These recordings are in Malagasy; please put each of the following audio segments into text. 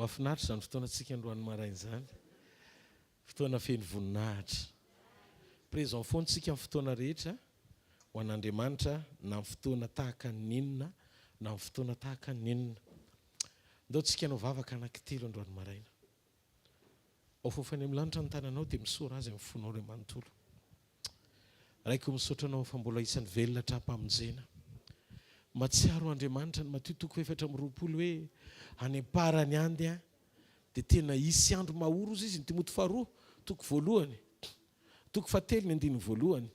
Mahafinaritra izany fotoanantsika androany maraina izany. Fotoana feno voninahitra. Présent foana isika amin'ny fotoana rehetra ho an'Andriamanitra na amin'ny fotoana tahaka ny inona na amin'ny fotoana tahaka ny inona. Ndao tsika hanao vavaka anankitelo androany maraina. Ao fofo any amin'ny lanitra ny tananao dia misaora Azy amin'ny fonao iray manontolo. Raiko misaotra Anao fa mbola isan'ny velona hatrampamonjena. Mahatsiaro Andriamanitra ny Matio toko 24 hoe any am-parany any dia dia tena hisy andro mahory hozy izy ny Timoty faharoa toko voalohany toko fahatelo ny andininy voalohany.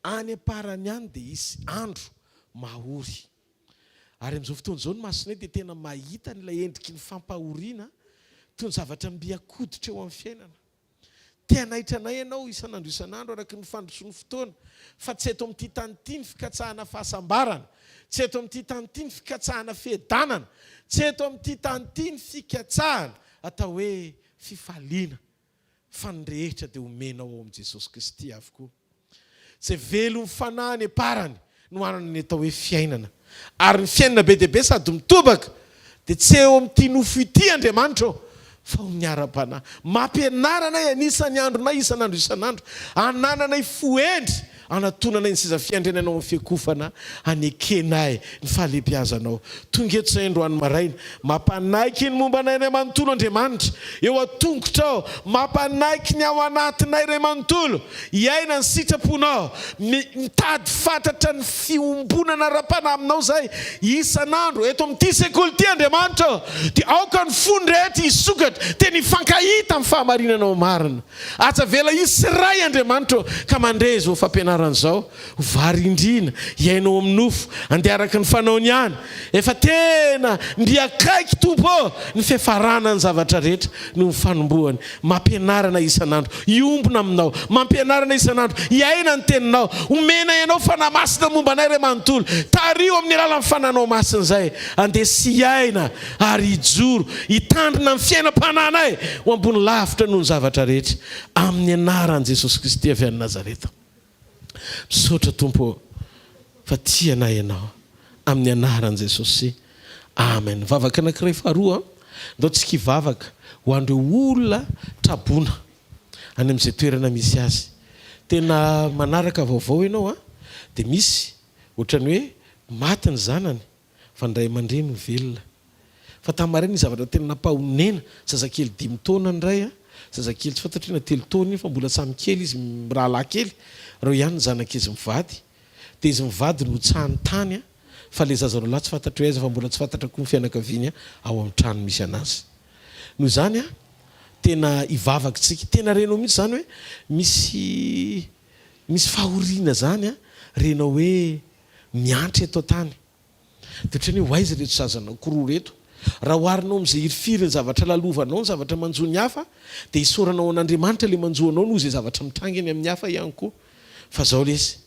Any am-parany any dia hisy andro mahory. Ary amin'izao fotoana izao ny masonay dia tena mahita an'ilay endriky ny fampahoriana toy ny zavatra mby an-koditra eo amin'ny fiainana. Te hanaitra anay ianao isan'andro isan'andro araka ny fandrosoan'ny fotoana fa tsy eto amin'ity tany ity ny fikatsahana fahasambarana, tsy eto amin'ity tany ity ny fikatsahana fiadanana, tsy eto amin'ity tany ity ny fikatsahana atao hoe fifaliana fa ny rehetra dia omenao ao amin'i Jesosy Kristy avokoa. Izay velon'ny fanahy any am-parany no hanana ny atao hoe fiainana. Ary ny fiainana be dia be sady mitobaka dia tsy eo amin'ity nofo ity Andriamanitra ô, fa ao amin'ny ara-panahy. Mampianara anay anisan'ny andronay isan'andro isan'andro, hanananay fo hendry, hanatonanay ny seza fiandriananao amin'ny fiakofana, hanekenay ny fahalehibiazanao. Tonga eto izahay androany maraina, mampanaiky ny momba anay iray manontolo Andriamanitra, eo an-tongotrao, mampanaiky ny ao anatinay iray manontolo, Hiaina ny sitraponao. Mitady fatratra ny fiombonana ara-panahy aminao izahay isan'andro eto amin'ity sekoly ity, Andriamanitra ô. Dia aoka ny fony rehetra hisokatra, tena hifankahita amin'ny fahamarinanao marina. Aza avela hisy ray, Andriamanitra ô, ka mandre izao fampianarana izao. Ho varindriana, hiaina ao amin'ny nofo, handeha araka ny fanaony ihany. Efa tena mby akaiky, Tompo ô, ny fiafarana ny zavatra rehetra noho ny fanombohany. Mampianarana isan'andro, hiombona Aminao. Mampianarana isan'andro, hiaina ny Teninao. Omena Ianao Fanahy Masina momba anay iray manontolo. Tariho amin'ny alalan'ny Fananao Masina izay handeha sy hiaina ary hijoro, hitandrina ny fiainam-panahinay ho ambony lavitra noho ny zavatra rehetra. Amin'ny Anaran'i Jesosy Kristy avy any Nazareta. Misaotra Tompo ô fa tia anay Ianao amin'ny anaran'i Jesosy Amen Vavaka anankiray faharoa ndao tsika hivavaka ho an'ireo olona traboina any amin'izay toerana misy azy tena manaraka vaovao ianao an dia misy ohatran'ny hoe maty ny zanany fa ny ray aman-dreny no velona. Fa tamin'ny maraina ny zavatra tena nampahonena, zazakely dimy taona ny iray, zazakely tsy fantatro hoe na telo taona iny fa mbola samy kely izy mirahalahy kely, ireo ihany ny zanak'izy mivady. Dia izy mivady no tsahany tany fa ilay zaza roalahy tsy fantatro hoe aiza fa mbola tsy fantatra koa ny fianakaviany ao amin'ny trano misy anazy. Noho izany tena hivavaka isika. Tena renao mihitsy izany hoe misy misy fahoriana izany renao hoe miantra eto an-tany. Dia ohatran'ny hoe ho aiza ireto zaza anankiroa ireto? Raha oharinao amin'izay hirifiry ny zavatra lalovanao, ny zavatra manjo ny hafa, dia isaoranao an'Andriamanitra ilay manjo anao noho izay zavatra mitranga eny amin'ny hafa ihany koa. Fa izao lesy,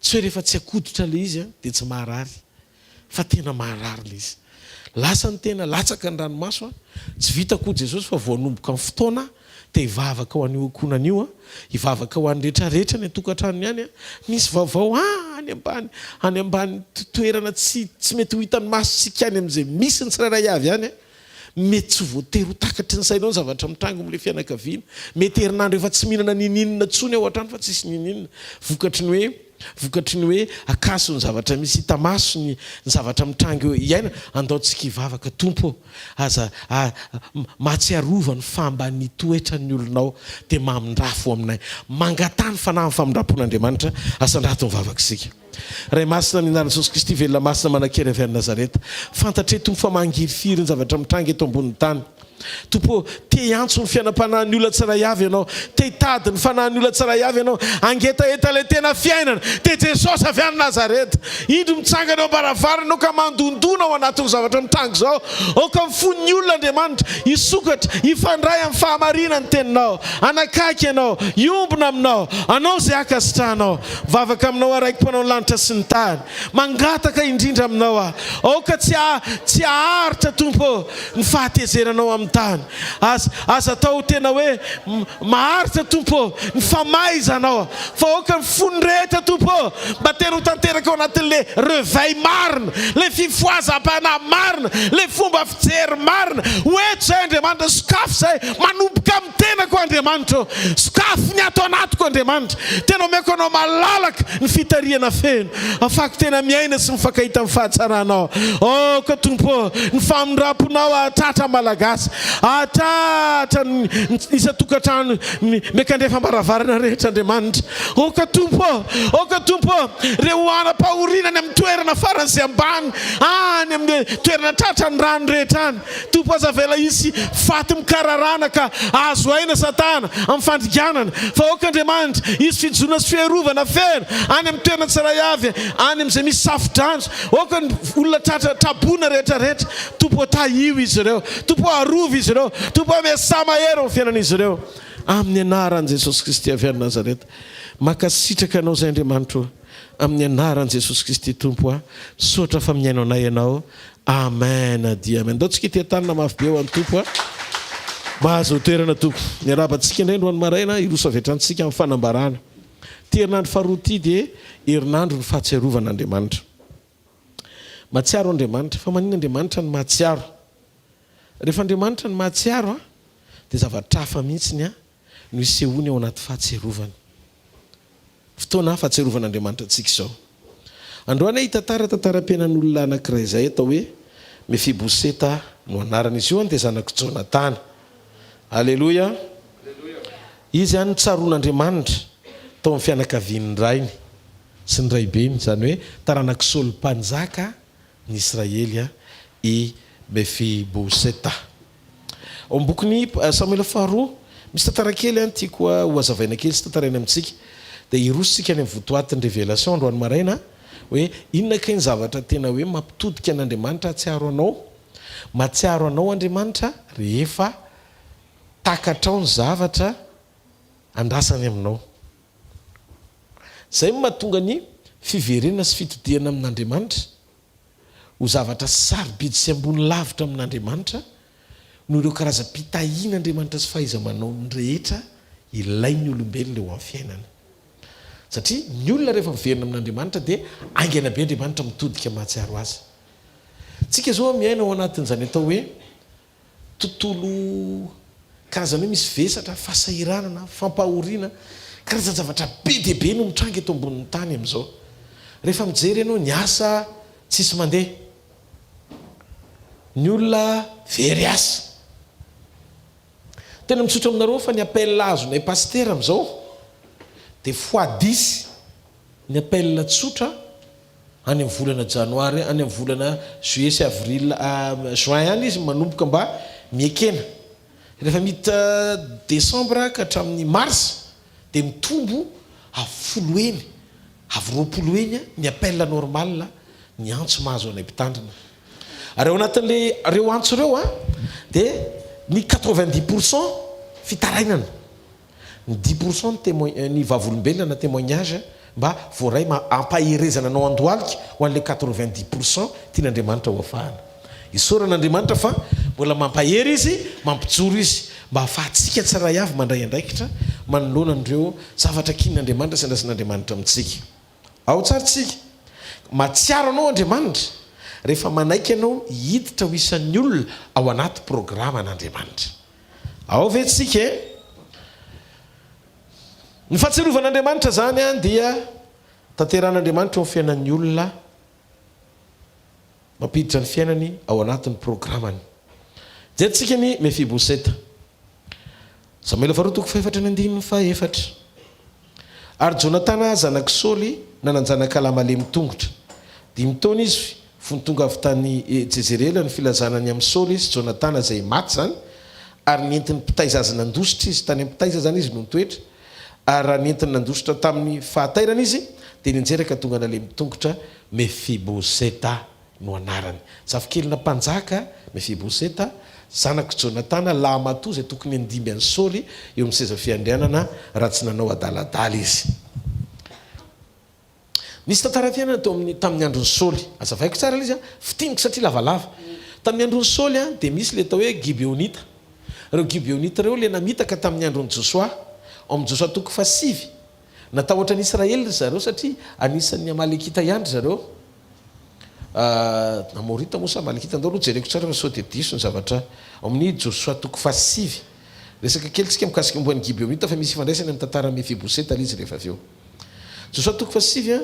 tsy hoe rehefa tsy akoditra ilay izy dia tsy maharary, fa tena maharary ilay izy. Lasa ny tena, latsaka ny ranomaso, tsy vitako hoy Jesosy fa voanomboka ny fotoana Te hivavaka ho an'io ankohonana io aho, hivavaka ho an'ny rehetra rehetra any an-tokantranony any aho. Misy vaovao any ambany, any ambany toerana tsy tsy mety ho hitan'ny masontsika any amin'izay misy ny tsirairay avy any. Mety tsy ho voatery ho takatry ny sainao ny zavatra mitranga amin'ilay fianakaviana. Mety herinandro efa tsy mihinana n'inon'inona intsony ao an-trano fa tsisy n'inon'inona. Vokatry ny hoe vokatry ny hoe akaso ny zavatra misy hita maso ny ny zavatra mitranga eo iainana. Andao tsika hivavaka, Tompo ô. Aza a mahatsiarova ny famba ny toetran ny olonao dia mamindrafo aminay. Mangataha ny fanahy amin'ny famindrampon'Andriamanitra asandrato ny vavaka isika. Ray Masina amin'ny anaran'i Jesosy Kristy velona masina manan-kery avy any Nazareta. Fantatray Tompo fa mangirifiry ny zavatra mitranga eto ambonin'ny tany. Tompo ô, te hiantso ny fiainam-panahin'ny olona tsiray avy Ianao. Te hitady ny fanahin'ny olona tsiray avy Ianao. Hangetaheta ilay tena fiainana. Dia Jesosy avy any Nazareta. Indro mitsangana eo am-baravarana Ianao ka mandondona ao anatin'izao zavatra mitranga izao. Aoka ny fon'ny olona, Andriamanitra, hisokatra, hifandray amin'ny fahamarinan'ny Teninao. Hanakaiky Ianao, hiombona Aminao, hanao izay ankasitrahanao. Mivavaka Aminao aho, Raiko Mpanao ny lanitra sy ny tany. Mangataka indrindra Aminao aho. Aoka tsy tsy haharitra, Tompo ô, ny fahatezeranao amin'ny. ambonin'ny tany. Aza, aza atao tena hoe maharitra, Tompo ô, ny famaizanao, fa aoka ny fon'ny rehetra, Tompo ô, mba tena ho tanteraka ao anatin'ilay reveil marina, ilay fifohazam-panahy marina, ilay fomba fijery marina. Ho eto izay, Andriamanitra, sokafy izay, manomboka amin'ny tenako, Andriamanitra ô. Sokafy ny ato anatiko, Andriamanitra. Tena omeko Anao malalaka ny fitarihana feno, afahako tena miaina sy mifankahita amin'ny fahatsaranao. Aoka Tompo ô, ny famindram-ponao hahatratra ny Malagasy, hahatratra ny isan-tokantrano miankandrefam-baravarana rehetra Andriamanitra. Aoka Tompo ô, aoka Tompo ô, ireo hanam-pahoriana any amin'ny toerana faran'izay ambany, any amin'ny toerana tratran'ny rano rehetra any. Tompo aza avela hisy faty mikararana ka azo aina satana amin'ny fandringanana fa aoka Andriamanitra hisy fijoroana sy fiarovana feno any amin'ny toerana tsiray avy any amin'izay misy safo-drano aoka ny olona tratra traboina rehetra rehetra Tompo ô tahio izy ireo Tompo ô arovy izy ireo Tompo ô miasà mahery ao amin'ny fiainan'izy ireo amin'ny anaran'i Jesosy Kristy avy any Nazareta mankasitraka anao izay Andriamanitra ô amin'ny anaran'i Jesosy Kristy Tompo a misaotra fa mihaino anay ianao Amen dia amen. Ndao tsika iteha-tanana mafy be ho an'ny Tompo a. Mahazo toerana Tompo. Miarahaba antsika indray androany maraina, hiroso avy hatrany tsika amin'ny fanambarana. Ity herinandro faharoa ity dia herinandro ny fahatsiarovana Andriamanitra. Mahatsiaro Andriamanitra. Fa maninona Andriamanitra no mahatsiaro? Rehefa Andriamanitra no mahatsiaro a, dia zavatra hafa mihitsy ny no isehoany ao anaty fahatsiarovana. Fotoana fahatsiarovan'Andriamanitra antsika izao. Androany aho hitantara tantaram-piainan'olona anankiray izay atao hoe Mefiboseta no anarany. Izy io dia zanak'i Jonatana. Aleloia! Izy no tsaroan'Andriamanitra tao amin'ny fianakavian'ny rainy sy ny raibeny, izany hoe taranak'i Saoly Mpanjaka ny Israely i Mefiboseta. Ao amin'ny bokin'i Samoela faharoa, misy tantara kely any tiako hohazavaina kely sy tantaraina amintsika. Dia hiroso isika any amin'ny votoatin'ny Révélation androany maraina hoe inona kay ny zavatra tena hoe mampitodika an'Andriamanitra hahatsiaro anao. Mahatsiaro anao Andriamanitra rehefa takatrao ny zavatra andrasany aminao. Izay no mahatonga ny fiverenana sy fitodihana amin'Andriamanitra ho zavatra sarobidy sy ambony lavitra amin'Andriamanitra noho ireo karazam-pitahian'Andriamanitra sy fahaiza-manaony rehetra ilain'ny olombelona eo amin'ny fiainana. Satria ny olona rehefa miverina amin'Andriamanitra dia haingana be Andriamanitra mitodika mahatsiaro azy. Tsika izao miaina ao anatin'izany atao hoe tontolo karazany hoe misy vesatra, fahasahiranana, fampahoriana, karazan-javatra be dia be no mitranga eto ambonin'ny tany amin'izao. Rehefa mijery ianao ny asa tsisy mandeha, ny olona very asa. Tena mitsotra aminareo fa ny appel azonay pasitera amin'izao dia fois dix ny appel tsotra Any amin'ny volana janoary, any amin'ny volana juillet sy avril, juin any izy manomboka mba miekena. Rehefa miditra décembre ka hatramin'ny mars dia mitombo avo folo heny, avo 20 heny ny appel normal, ny antso mahazo anay mpitandrina. Ary ao anatin'ilay ireo antso ireo dia ny 90 pour cent fitarainana. Ny dix pour cent ny témoin ny vavolombelona na témoignage mba voaray mba hampaherezana anao handohalika ho an'ilay 90% tian'Andriamanitra ho afahana. Isaorana Andriamanitra fa mbola mampahery Izy, mampijoro Izy mba hahafahantsika tsirairay avy mandray andraikitra manoloana an'ireo zavatra kinin'Andriamanitra sy andrasan'Andriamanitra amintsika. Ao tsara tsika. Mahatsiaro anao Andriamanitra rehefa manaiky ianao hiditra ho isan'ny olona ao anaty programan'Andriamanitra. Ao ve tsika e? Ny fahatsiarovan'Andriamanitra izany dia tanterahan'Andriamanitra eo amin'ny fiainan'ny olona, mampiditra ny fiainany ao anatin'ny programany. Jerentsika ny Mefiboseta. Samoela faharoa toko fahefatra ny andininy fahefatra. Ary Jonatana zanak'i Saoly nanan-janakalahy malemy tongotra. Dimy taona izy fony tonga avy tany Jezirela ny filazana ny amin'i Saoly sy Jonatana izay maty izany, ary nentin'ny mpitaiza azy nandositra izy, tany amin'ny mpitaiza izany izy no nitoetra, ary raha nentiny nandositra tamin'ny fahatairana izy, dia nianjera ka tonga nalemy tongotra Mefiboseta. no anarany. Zafikelina mpanjaka, Mefiboseta, zanak'i Jonatana, lahimatoa izay tokony handimby an'i Saoly eo amin'ny seza fiandrianana raha tsy nanao adaladala izy. Nisy tantaram-piainana teo amin'ny tamin'ny andron'i Saoly. Hazavaiko tsara ilay izy an, fintiniko satria lavalava. Tamin'ny andron'i Saoly an, dia misy ilay atao hoe Gibeonita. Ireo Gibeonita ireo ilay namitaka tamin'ny andron'i Josoa, ao amin'ny Josoa toko fahasivy. Natahotra ny Israely ry zareo satria anisan'ny Amalekita ihany ry zareo. Amorita moa sa Amalekita? Andao aloha jereko tsara fa sao dia diso ny zavatra ao amin'ny Josoa toko fahasivy. Resaka kely tsika mikasika momba ny Gibeonita fa misy ifandraisany amin'ny tantaran'i Mefiboseta ilay izy rehefa avy eo. Josoa toko fahasivy,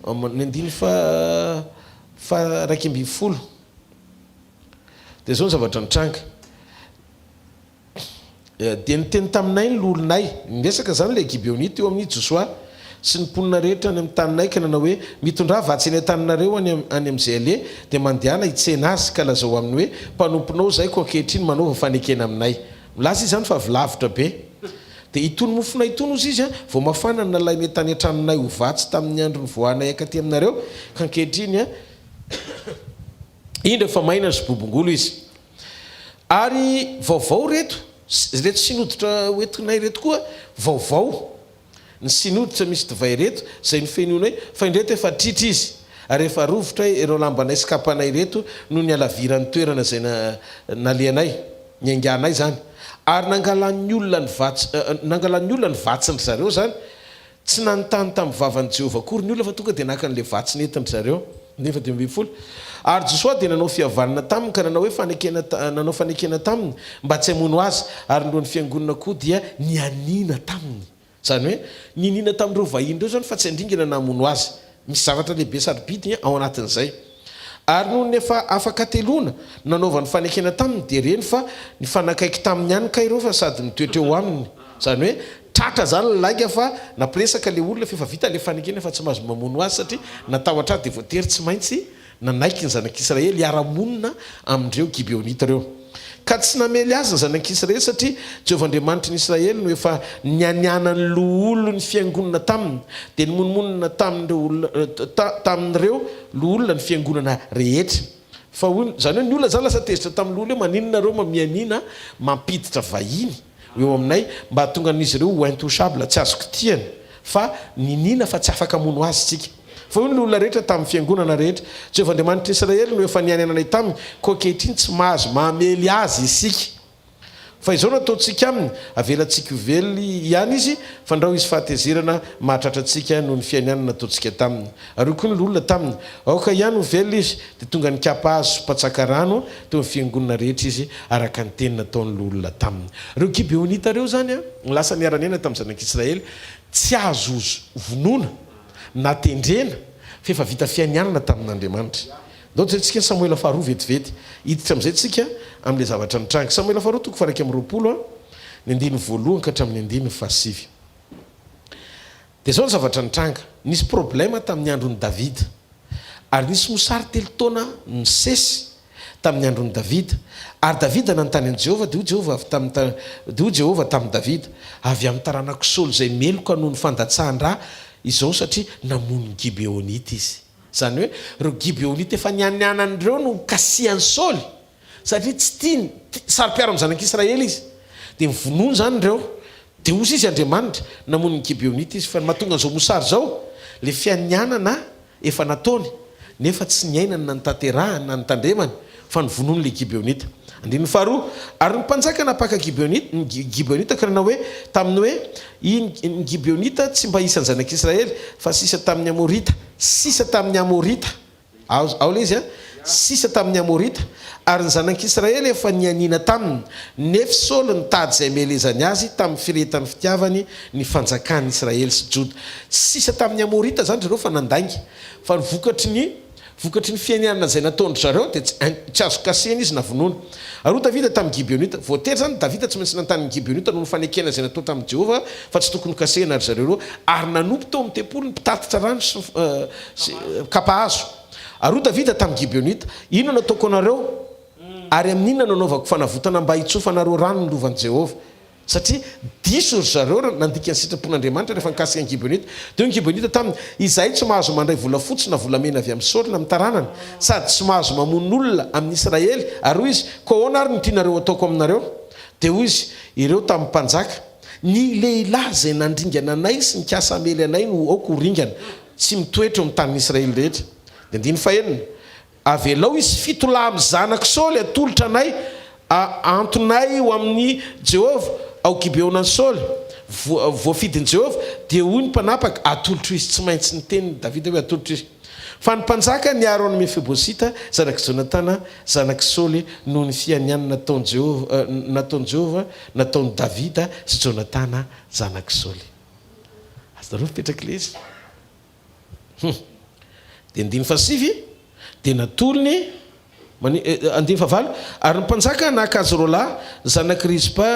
ny andininy faha 11. Dia izao ny zavatra nitranga. Dia niteny taminay ny loholonay, niresaka izany ilay Gibeonita eo amin'i Josoa, sy ny mponina rehetra any amin'ny taninay, ka nanao hoe, Mitondrà vatsy eny an-taninareo any any amin'izay aleha, dia mandehana hitsena azy, ka lazao aminy hoe, Mpanomponao izahay, koa ankehitriny manaova fanekena aminay. Milaza izy izany fa avy lavitra be. Dia itony mofonay itony, hozy izy, vao mafana no nalainay tany an-tranonay ho vatsy tamin'ny andro nivoahanay hankaty aminareo, ka ankehitriny, indro efa maina sy bobongolo izy. Ary vaovao ireto, ireto siny hoditra hoentinay ireto koa vaovao, ny siny hoditra misy divay ireto, izay nofenoinay, fa indreto efa tritra izy, ary efa rovitra ireo lambanay sy kapanay ireto noho ny halaviran'ny toerana izay nalehanay, niainganay izany. Ary nangalan'ny olona ny vatsy, nangalan'ny olona ny vatsin-dry zareo izany, Tsy nanontany tamin'ny vavan'i Jehovah akory ny olona fa tonga dia naka an'ilay vatsy nentin-dry zareo. Nefa 15. Ary Josoa dia nanao fihavanana taminy ka nanao hoe fanekena nanao fanekena taminy mba tsy hamono azy, ary ny lohan'ny fiangonana koa dia nianiana taminy. Izany hoe, niniana tamin'ireo vahiny ireo izany fa tsy handringana na hamono azy. Misy zavatra lehibe sarobidy ao anatin'izay. Ary nony efa afa-kateloana no nanaovany fanekena taminy dia reny fa nifanakaiky taminy ihany kay ireo fa sady nitoetra eo aminy. Izany hoe tratra izany ny lainga fa nampiresaka ilay olona fa efa vita ilay fanekena fa tsy mahazo mamono azy satria natahotra azy dia voatery tsy maintsy nanaiky ny zanak'Israely hiara-monina amin'ireo Gibeonita ireo. Ka tsy namely azy ny zanak'Israely, satria Jehovah Andriamanitry ny Israely no efa nianianan'ny loholon'ny fiangonana taminy, dia nimonomonona tamin'ireo olona, tamin'ireo loholona ny fiangonana rehetra. Fa hoy, izany hoe ny olona izany lasa tezitra tamin'ny loholona hoe maninona nareo mianiana mampiditra vahiny ho eo aminay, mba hahatonga an'izy ireo ho intouchable, tsy azo kitihana, fa niniana fa tsy afaka hamono azy isika. Fa hoy ny loholona rehetra tamin'ny fiangonana rehetra, Jehovah Andriamanitr'i Israely no efa nianiananay taminy, koa ankehitriny tsy mahazo mamely azy isika. Fa izao no ataontsika aminy, avelantsika ho velona ihany izy, fandrao hisy fahatezerana mahatratra antsika noho ny fianianana nataontsika taminy. Ary hoy koa ny loholona taminy, Aoka ihany ho velona izy. Dia tonga nikapa azy sy mpatsaka rano teo amin'ny fiangonana rehetra izy, araka ny teny nataon'ny loholona taminy. Ireo Gibeonita ireo izany lasa niara-niaina tamin'ny zanak'Israely, tsy azo vonoina. na tendrena fa efa vita fianianana tamin'Andriamanitra. Ndao jerentsika ny Samoela faharoa vetivety. Hiditra amin'izay tsika amin'ilay zavatra nitranga. Samoela faharoa toko faha-21, ny andininy voalohany ka hatramin'ny andininy fahasivy. Dia izao ny zavatra nitranga, nisy problème tamin'ny andron'i Davida. Ary nisy mosary telo taona nisesy tamin'ny andron'i Davida. Ary Davida nanontany an'i Jehovah, dia hoy Jehovah avy tamin'ny ta, dia hoy Jehovah tamin'i Davida, Avy amin'ny taranak'i Saoly izay meloka noho ny fandatsahan-dra izao, satria namono ny Gibeonita izy. Izany hoe, ireo Gibeonita efa nianianany ireo no nokasihan'i Saoly, satria tsy tiany, saro-piaro amin'ny zanak'Israely izy. Dia novonoiny izany ireo. Dia hoy izy, Andriamanitra, namono ny Gibeonita izy. Fa ny mahatonga an'izao mosary izao, ilay fianianana efa nataony, nefa tsy niainany na notanterahany na notandremany, fa novonoiny ilay Gibeonita. Andininy faharoa, Ary ny mpanjaka nampaka Gibeonita, ny Gibeonita ka nanao hoe taminy hoe, I ny Gibeonita tsy mba isan'ny zanak'Israely, fa sisa tamin'ny Amorita, sisa tamin'ny Amorita. Ao, ao ilay izy an! Sisa tamin'ny Amorita, ary ny zanak'Israely efa nianiana taminy, nefy Saoly nitady izay hamelezany azy tamin'ny firehetan'ny fitiavany ny fanjakan'i Israely sy Joda. Sisa tamin'ny Amorita izany ry zareo fa nandainga. Fa ny vokatry ny, vokatry ny fianianana izay nataon-dry zareo dia tsy, tsy azo kasihina izy na vonoina. Ary hoy Davida tamin'ny Gibeonita, voatery izany Davida tsy maintsy nanontany ny Gibeonita noho ny fanekena izay natao tamin'i Jehovah fa tsy tokony hokasihina ry zareo ireo, ary nanompo tao amin'ny tempoly ny mpitatitra rano sy, sy kapa hazo. Ary hoy Davida tamin'ny Gibeonita, Inona no ataoko anareo? Ary amin'inona no anaovako fanavotana mba hitsofanareo rano ny lovan'i Jehovah? Satria diso ry zareo raha nandika ny sitrapon'Andriamanitra rehefa nikasika ny Gibeonita. Dia hoy ny Gibeonita taminy, Izahay tsy mahazo mandray volafotsy na volamena avy amin'i Saoly na amin'ny taranany, sady tsy mahazo mamono olona amin'ny Israely. Ary hoy izy, Koa ahoana àry no tianareo hataoko aminareo? Dia hoy izy ireo tamin'ny mpanjaka, Ny lehilahy izay nandringana anay sy nikasa hamely anay no aoka ho ringana, tsy mitoetra eo amin'ny tanin'ny Israely rehetra. Dia andininy fahenina, Avelao hisy fito lahy amin'ny zanak'i Saoly hatolotra anay. Antonay ho amin'i Jehovah ao Gibeona an'i Saoly, voafidin'i Jehovah. Dia hoy ny mpanapaka, Atolotro izy. Tsy maintsy niteny Davida hoe, Atolotro izy. Fa ny mpanjaka niaro an'i Mefibosita, zanak'i Jonatana, zanak'i Saoly, noho ny fianianana nataon'i Jehovah, nataon'i Davida sy Jonatana, zanak'i Saoly. Azonareo mipetraka ilay izy? Hum. Dia andininy fahasivy, dia natolony, mani, andininy fahavalo, ary ny mpanjaka naka azy roalahy, zanak'i Rizpa,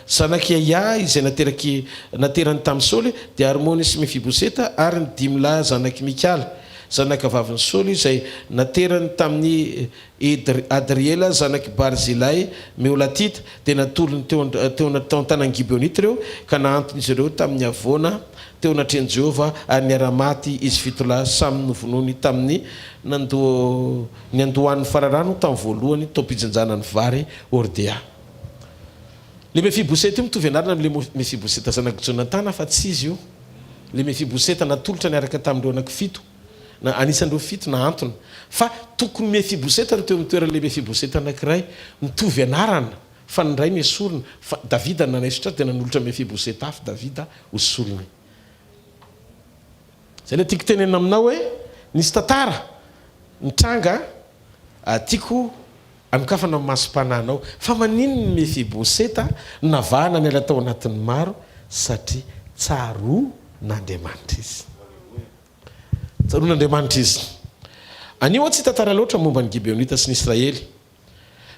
zanak'i Aia, izay nateraky, naterany tamin'i Saoly, dia Armony sy Mefiboseta, ary ny dimy lahy zanak'i Mikala, zanakavavin'i Saoly, izay naterany tamin'i Edr, Adriela, zanak'i Barzilay, Meolatita, dia natolony teo, teo, teo an-tanan'ny Gibeonita ireo, ka nahanton'izy ireo tamin'ny havoana teo anatrehan'i Jehovah, ary niara-maty izy fito lahy, samy novonoiny tamin'ny nando, niandohan'ny fararano tamin'ny voalohany taom-pijinjana ny vary hordea. Ilay Mefiboseta io mitovy anarana amin'ilay Mefiboseta zanak'i Jonatana, fa tsy izy io. Ilay Mefiboseta natolotra niaraka tamin'ireo anakifito, na anisan'ireo fito nahantona. Fa tokony Mefiboseta no teo amin'ny toeran'ilay Mefiboseta anankiray, mitovy anarana. Fa ny rainy esorina, fa Davida nanaisotra azy, dia nanolotra Mefiboseta hafa Davida ho solony. Izay ilay tiako tenenina aminao hoe nisy tantara nitranga tiako hanokafana ny masom-panahinao. Fa maninona ny Mefiboseta no navahana niala tao anatin'ny maro? Satria tsaroan'Andriamanitra izy. Tsaroan'Andriamanitra izy. Anio aho tsy hitantara loatra momba ny Gibeonita sy ny Israely.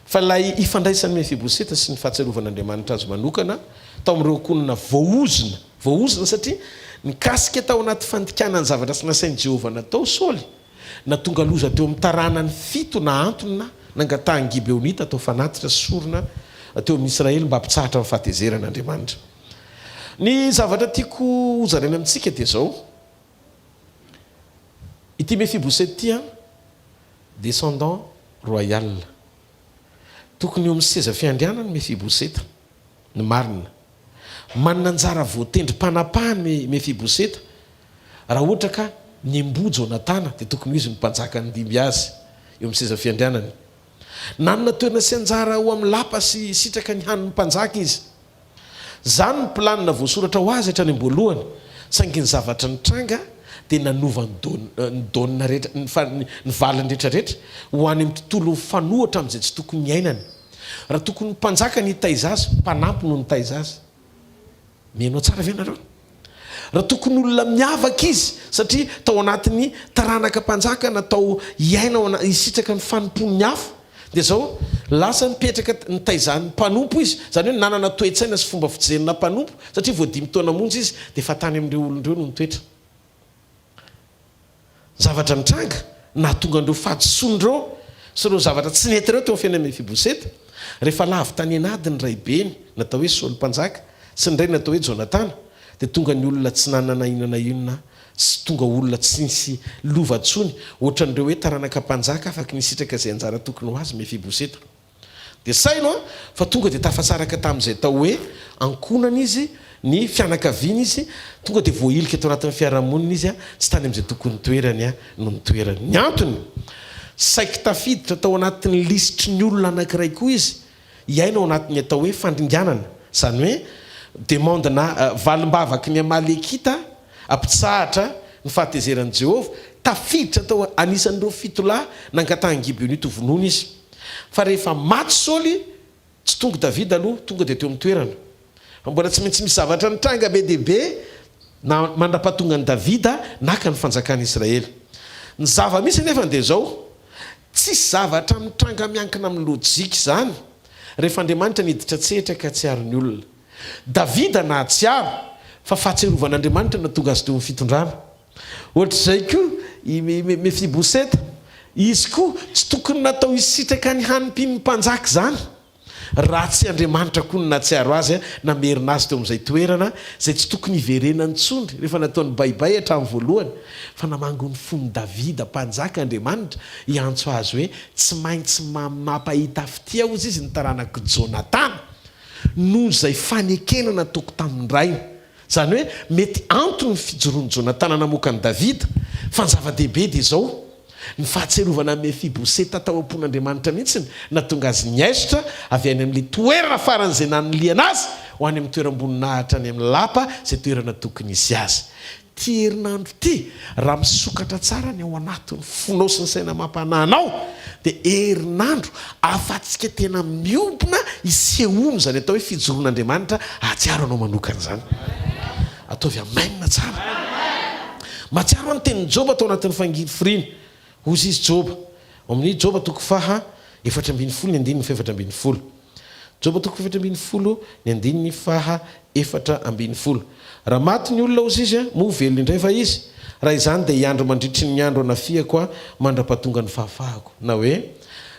Fa ilay ifandraisan'i Mefiboseta sy ny fahatsiarovan'Andriamanitra azy manokana tao amin'ireo ankohonana voaozona, voaozona satria nikasika tao anaty fandikana ny zavatra tsy nasain'i Jehovah natao Saoly, nahatonga loza teo amin'ny taranany fito nahantona nangatahan'ny Gibeonita atao fanatitra sy sorona teo amin'ny Israely mba hampitsahatra ny fahatezeran'Andriamanitra. Ny zavatra tiako hozaraina amintsika dia izao, Ity Mefiboseta ity an, descendant royal. Tokony eo amin'ny seza fiandrianany Mefiboseta, ny marina. Manana anjara voatendrim-panapahana i Mefiboseta, raha ohatra ka niamboho Jonatana dia tokony ho izy no mpanjaka nandimby azy eo amin'ny seza fiandrianany. Nanana toerana sy anjara ao amin'ny lapa sy sitraka ny hanin'ny mpanjaka izy. Izany ny planina voasoratra ho azy hatrany am-boalohany, saingy ny zavatra nitranga dia nanova ny don, ny donne rehetra, ny fa, ny valiny rehetra rehetra ho any amin'ny tontolo mifanohitra amin'izay tsy tokony hiainany. Raha tokony ho mpanjaka ny hitaiza azy, mpanampy no nitaiza azy. Mihaino tsara ve nareo? Raha tokony olona miavaka izy, satria tao anatin'ny taranaka mpanjaka natao hiaina ao ana, hisitraka ny fanompoan'ny hafa, dia izao, lasa nipetraka nitaizan'ny mpanompo izy, izany hoe nanana toe-tsaina sy fomba fijerina mpanompo, satria vao dimy taona monja izy dia efa tany amin'ireo olona ireo no nitoetra. Zavatra nitranga nahatonga an'ireo fahadisoana ireo sy ireo zavatra tsy nety ireo teo amin'ny fiainan'i Mefiboseta, rehefa lavo tany an'ady ny raibeny natao hoe Saoly Mpanjaka sy ny rainy natao hoe Jonatana, dia tonga ny olona tsy nanana na inona na inona sy tonga olona tsy nisy lova intsony, hoatran'ireo hoe taranaka mpanjaka afaky nisitraka izay anjara tokony ho azy Mefiboseta. Dia saino an, fa tonga dia tafasaraka tamin'izay atao hoe ankohonana izy, ny fianakaviana izy, tonga dia voahilika tao anatin'ny fiarahamonina izy an, tsy tany amin'izay tokony toerany an no nitoerany. Ny antony, saiky tafiditra tao anatin'ny lisitry ny olona anankiray koa izy, hiaina ao anatin'ny atao hoe fandringanana, izany hoe demande na valim-bavaky ny Amalekita hampitsahatra ny fahatezeran'i Jehovah, tafiditra tao anisan'ireo fitolahy nangatahan'i Gibeonita hovonoina izy. Fa rehefa maty Saoly, tsy tonga Davida aloha, tonga dia teo amin'ny toerana. Fa mbola tsy maintsy misy zavatra nitranga be dia be na mandra-pahatongan'i Davida naka ny fanjakan'i Israely. Ny zava-misy anefa dia izao, tsisy zavatra mitranga miankina amin'ny lojika izany rehefa Andriamanitra niditra an-tsehatra ka tsy ary ny olona. Davida nahatsiaro fa fahatsiarovan'Andriamanitra no nahatonga azy teo amin'ny fitondrana. Ohatr'izay koa i Mefiboseta, izy koa tsy tokony natao hisitraka ny hanim-pin'ny mpanjaka izany, raha tsy Andriamanitra koa no nahatsiaro azy namerina azy teo amin'izay toerana izay tsy tokony hiverenany intsony rehefa nataony baibay hatramin'ny voalohany, fa namango ny fon'i Davida mpanjaka Andriamanitra hiantso azy hoe tsy maintsy mampahita fitia hozy izy ny taranak'i Jonatana noho izay fanekena nataoko tamin'ny rainy. Izany hoe mety antony ny fijoroan'i Jonatana namoaka an'i Davida, fa ny zava-dehibe dia izao, Ny fahatsiarovana an'i Mefiboseta tao am-pon'Andriamanitra mihitsy no nahatonga azy niaisotra avy any amin'ilay toerana faran'izay nanilihana azy ho any amin'ny toeram-boninahitra any amin'ny lapa izay toerana tokony hisy azy. Ity herinandro ity, raha misokatra tsara ny ao anatin'ny fonao sy ny saina amam-panahinao, dia herinandro ahafahantsika tena miombona hisehoana izany atao hoe fijoroan'Andriamanitra hahatsiaro anao manokana izany. Ataovy amen tsara. Mahatsiaro aho ny tenin'i Joba tao anatin'ny fangirifiriana. Hozy izy Joba, ao amin'ny Joba toko faha 14 ny andininy fahefatra 14. Joba toko fahefatra 14 ny andininy faha 14. Raha maty ny olona, hozy izy, moa ho velona indray va izy? Raha izany dia hiandry mandritry ny andro hanafihako aho mandra-pahatonga ny fahafahako. Na hoe,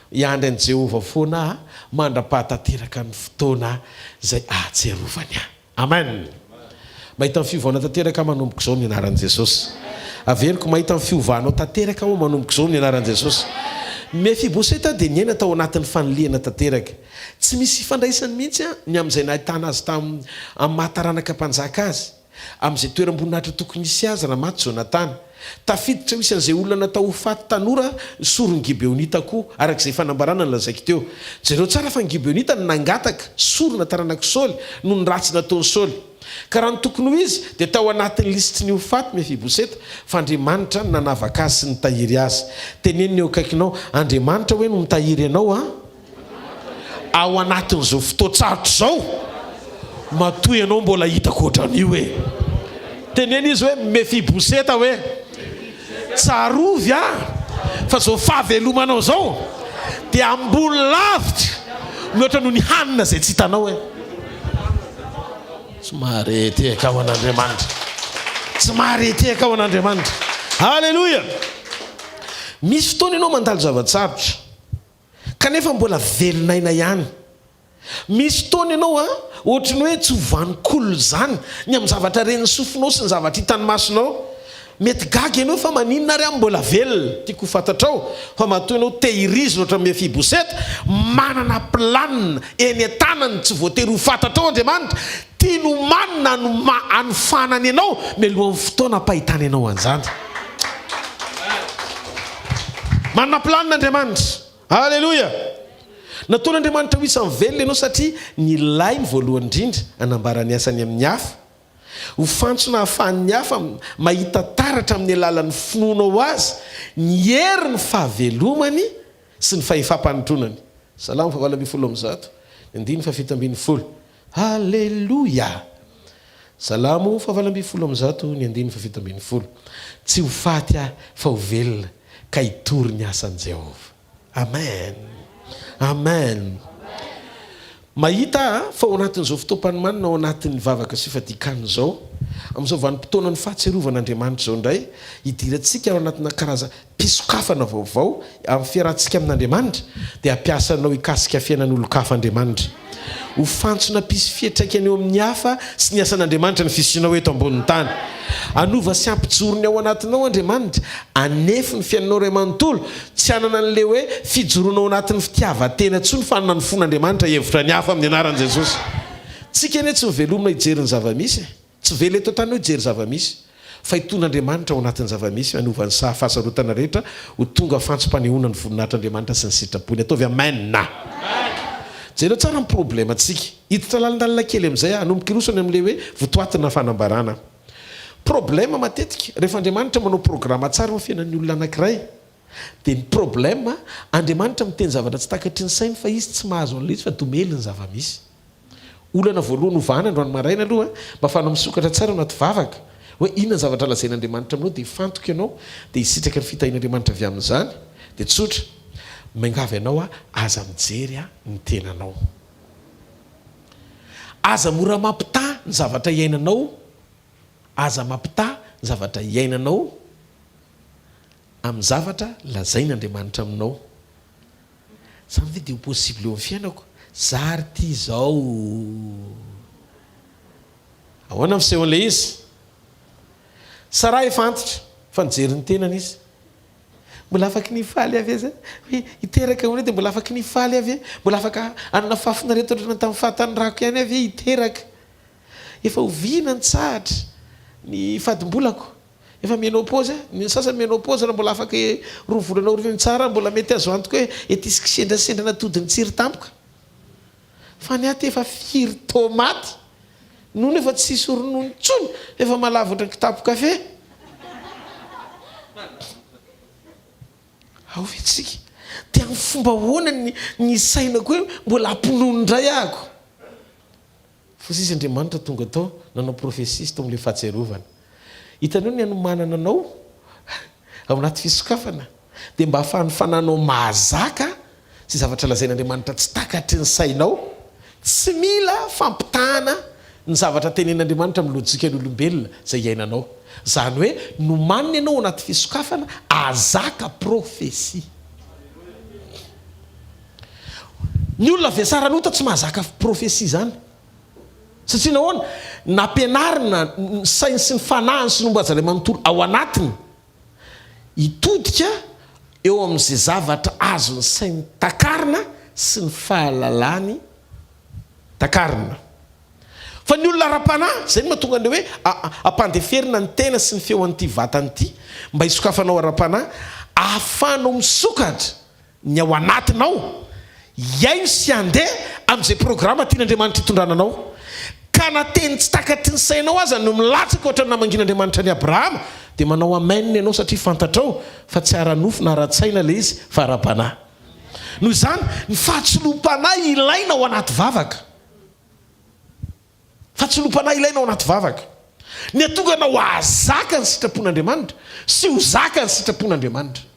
hiandry an'i Jehovah foana aho mandra-pahatanteraka ny fotoana izay ahatsiarovany ahy. Amen! Mahita ny fiovana tanteraka aho manomboka izao ny anaran'i Jesosy. Averiko, mahita ny fiovanao tanteraka aho manomboka izao ny anaran'i Jesosy. Mefiboseta dia niaina tao anatin'ny fanilihana tanteraka. Tsy misy ifandraisany mihitsy ny amin'izay nahitana azy tamin'ny amin'ny maha taranaka mpanjaka azy. Amin'izay toeram-boninahitra tokony hisy azy raha maty Jonatana. Tafiditra ho isan'izay olona natao ho faty tanora ny soron'ny Gibeonita koa, araka izay fanambarana nolazaiko teo. Jereo tsara fa ny Gibeonita no nangataka sorona taranak'i Saoly noho ny ratsy nataon'i Saoly. Ka raha ny tokony ho izy, dia tao anatin'ny lisitry ny ho faty Mefiboseta, fa Andriamanitra no nanavaka azy sy nitahiry azy. Teneno ny eo akaikinao, Andriamanitra hoe no mitahiry anao an! Ao anatin'izao fotoan-tsarotra izao, matoa ianao mbola hitako ohatran'io e! Teneno izy hoe, Mefiboseta hoe, tsarovy aho fa izao fahavelomanao izao dia ambony lavitra mihoatra noho ny hanina izay tsy hitanao e! Tsy mahare tehaka ho an'Andriamanitra. Tsy mahare tehaka ho an'Andriamanitra. Aleloia! Misy fotoana ianao mandalo zava-tsarotra. Kanefa mbola velon'aina ihany. Misy fotoana ianao an, ohatry ny hoe tsy ho vanon-kolona izany ny amin'ny zavatra ren'ny sofinao sy ny zavatra hitan'ny masonao. Mety gaga ianao fa maninona ary aho mbola velona? Tiako ho fantatrao fa matoa ianao tehirizina ohatran'ny Mefiboseta, manana planina eny an-tanany tsy voatery ho fantatrao Andriamanitra, Tiany ho manina no hanofanany anao mialohan'ny fotoana hampahitany anao an'izany. Manana planina Andriamanitra. Aleloia! Nataon'Andriamanitra ho isan'ny velona ianao satria nilainy voalohany indrindra hanambara ny asany amin'ny hafa. Ho fantsona ahafahan'ny hafa mahita taratra amin'ny alalan'ny finoanao Azy ny herin'ny fahavelomany sy ny fahefam-panotronany. Salamo faha 118, ny andininy faha 17. Haleloia! Salamo faha 118 ny andininy faha 17. Tsy ho faty aho fa ho velona ka hitory ny asan'i Jehovah. Amen! Amen! Mahita aho fa ao anatin'izao fotoam-panomanana ao anatin'ny vavaka sy fifadian-kanina izao, amin'izao vanim-potoanan'ny fahatsiarovana Andriamanitra izao indray, hidirantsika ao anatina karazana Pisokafana vaovao amin'ny fiarahantsika amin'Andriamanitra dia hampiasa anao hikasika fiainan'olon-kafa Andriamanitra. Ho fantsona hampisy fiantraikany eo amin'ny hafa sy ny asan'Andriamanitra ny fisianao eto ambonin'ny tany. Hanova sy hampijoro ny ao anatinao Andriamanitra, hanefy ny fiainanao iray manontolo, tsy hanana an'ilay hoe fijoroana ao anatin'ny fitiavan-tena intsony fa hanana ny fon'Andriamanitra hihevitra ny hafa amin'ny anaran'i Jesosy. Tsika anie tsy novelomina hijery ny zava-misy e! Tsy vela eto an-tany hoe hijery zava-misy, fa hitondra Andriamanitra ao anatin'ny zava-misy, hanova ny saha fahasarotana rehetra ho tonga fantsom-panehoana ny voninahitr'Andriamanitra sy ny sitrapony. Ataovy Amen! Jereo tsara ny problème-ntsika. Hiditra lalindalina kely amin'izay aho, hanomboka hiroso any amin'ilay hoe votoatina fanambarana. Problème matetika, rehefa Andriamanitra manao programa tsara eo amin'ny fiainan'ny olona anankiray, dia ny problème, Andriamanitra miteny zavatra tsy takatry ny sainy fa izy tsy mahazo an'ilay izy fa domeliny ny zava-misy. Olana voalohany hovahana androany maraina aloha mba afahanao misokatra tsara ao anaty vavaka hoe inona ny zavatra lazain'Andriamanitra aminao dia hifantoka ianao dia hisitraka ny fitahian'Andriamanitra avy amin'izany dia tsotra, miangavy anao aho aza mijery ny tenanao. Aza mora mampitaha ny zavatra iainanao, aza mampitaha ny zavatra iainanao amin'ny zavatra lazain'Andriamanitra aminao. Zany ve dia ho possible eo amin'ny fiainako? Za ary ty izao. Ahoana ny fisehon'ilay izy? Sarah efa antitra fa nijery ny tenany izy. Mbola afaky ny hifaly aho ve za? Hoe hiteraka hono dia mbola afaky ny hifaly aho ve? Mbola afaka hanana fahafinaretana ohatran'ny tamin'ny fahatanorako ihany aho ve hiteraka? Efa oviana nitsahatra ny fadimbolako? Efa ménopause eh, ny sasany ménopause raha mbola afaka roa volana aorian'ny tsara mbola mety azo antoka hoe ety hisy kisendrasendra natody nitsiry tampoka. Fa ny aty efa firy tomaty nono efa tsisy ronono intsony efa malava ohatran'ny kitapo kafe. Ao ve tsika? Dia amin'ny fomba ahoana ny ny sainako hoe mbola hampinono indray ahako? Fa sisa Andriamanitra tonga tao nanao prophetie tao amin'ilay fahatsiarovana. Hitanao ny hanomanana anao ao anaty fisokafana dia mba ahafahan'ny fanahinao mahazaka izay zavatra lazain'Andriamanitra tsy takatry ny sainao. Tsy mila fampitahana ny zavatra tenenin'Andriamanitra amin'ny lojikan'olombelona izay iainanao. Izany hoe nomanina ianao ao anaty fisokafana ahazaka prophetie. Ny olona vesaran'ota tsy mahazaka prophetie izany. Satria nahoana? Nampianarina ny sainy sy ny fanahiny sy ny momba azy iray manontolo ao anatiny hitodika eo amin'izay zavatra azon'ny sainy takarina sy ny fahalalany takarina. Fa ny olona ara-panahy, izay no mahatonga an'ilay hoe ampandeferina ny tena sy ny feo an'ity vatana ity mba hisokafanao ara-panahy, ahafahanao misokatra ny ao anatinao hihaino sy handeha amin'izay programa tian'Andriamanitra hitondrana anao. Ka na teny tsy takatry ny sainao aza no milatsaka ohatran'ny namangian'Andriamanitra an'i Abrahama, dia manao amen ianao satria fantatrao fa tsy ara-nofo na ara-tsaina ilay izy fa ara-panahy. Noho izany, ny fahatsoloam-panahy ilaina ao anaty vavaka. Fahatsoloam-panahy ilaina ao anaty vavaka. Ny hahatonga anao hahazaka ny sitrapon'Andriamanitra sy ho zaka ny sitrapon'Andriamanitra.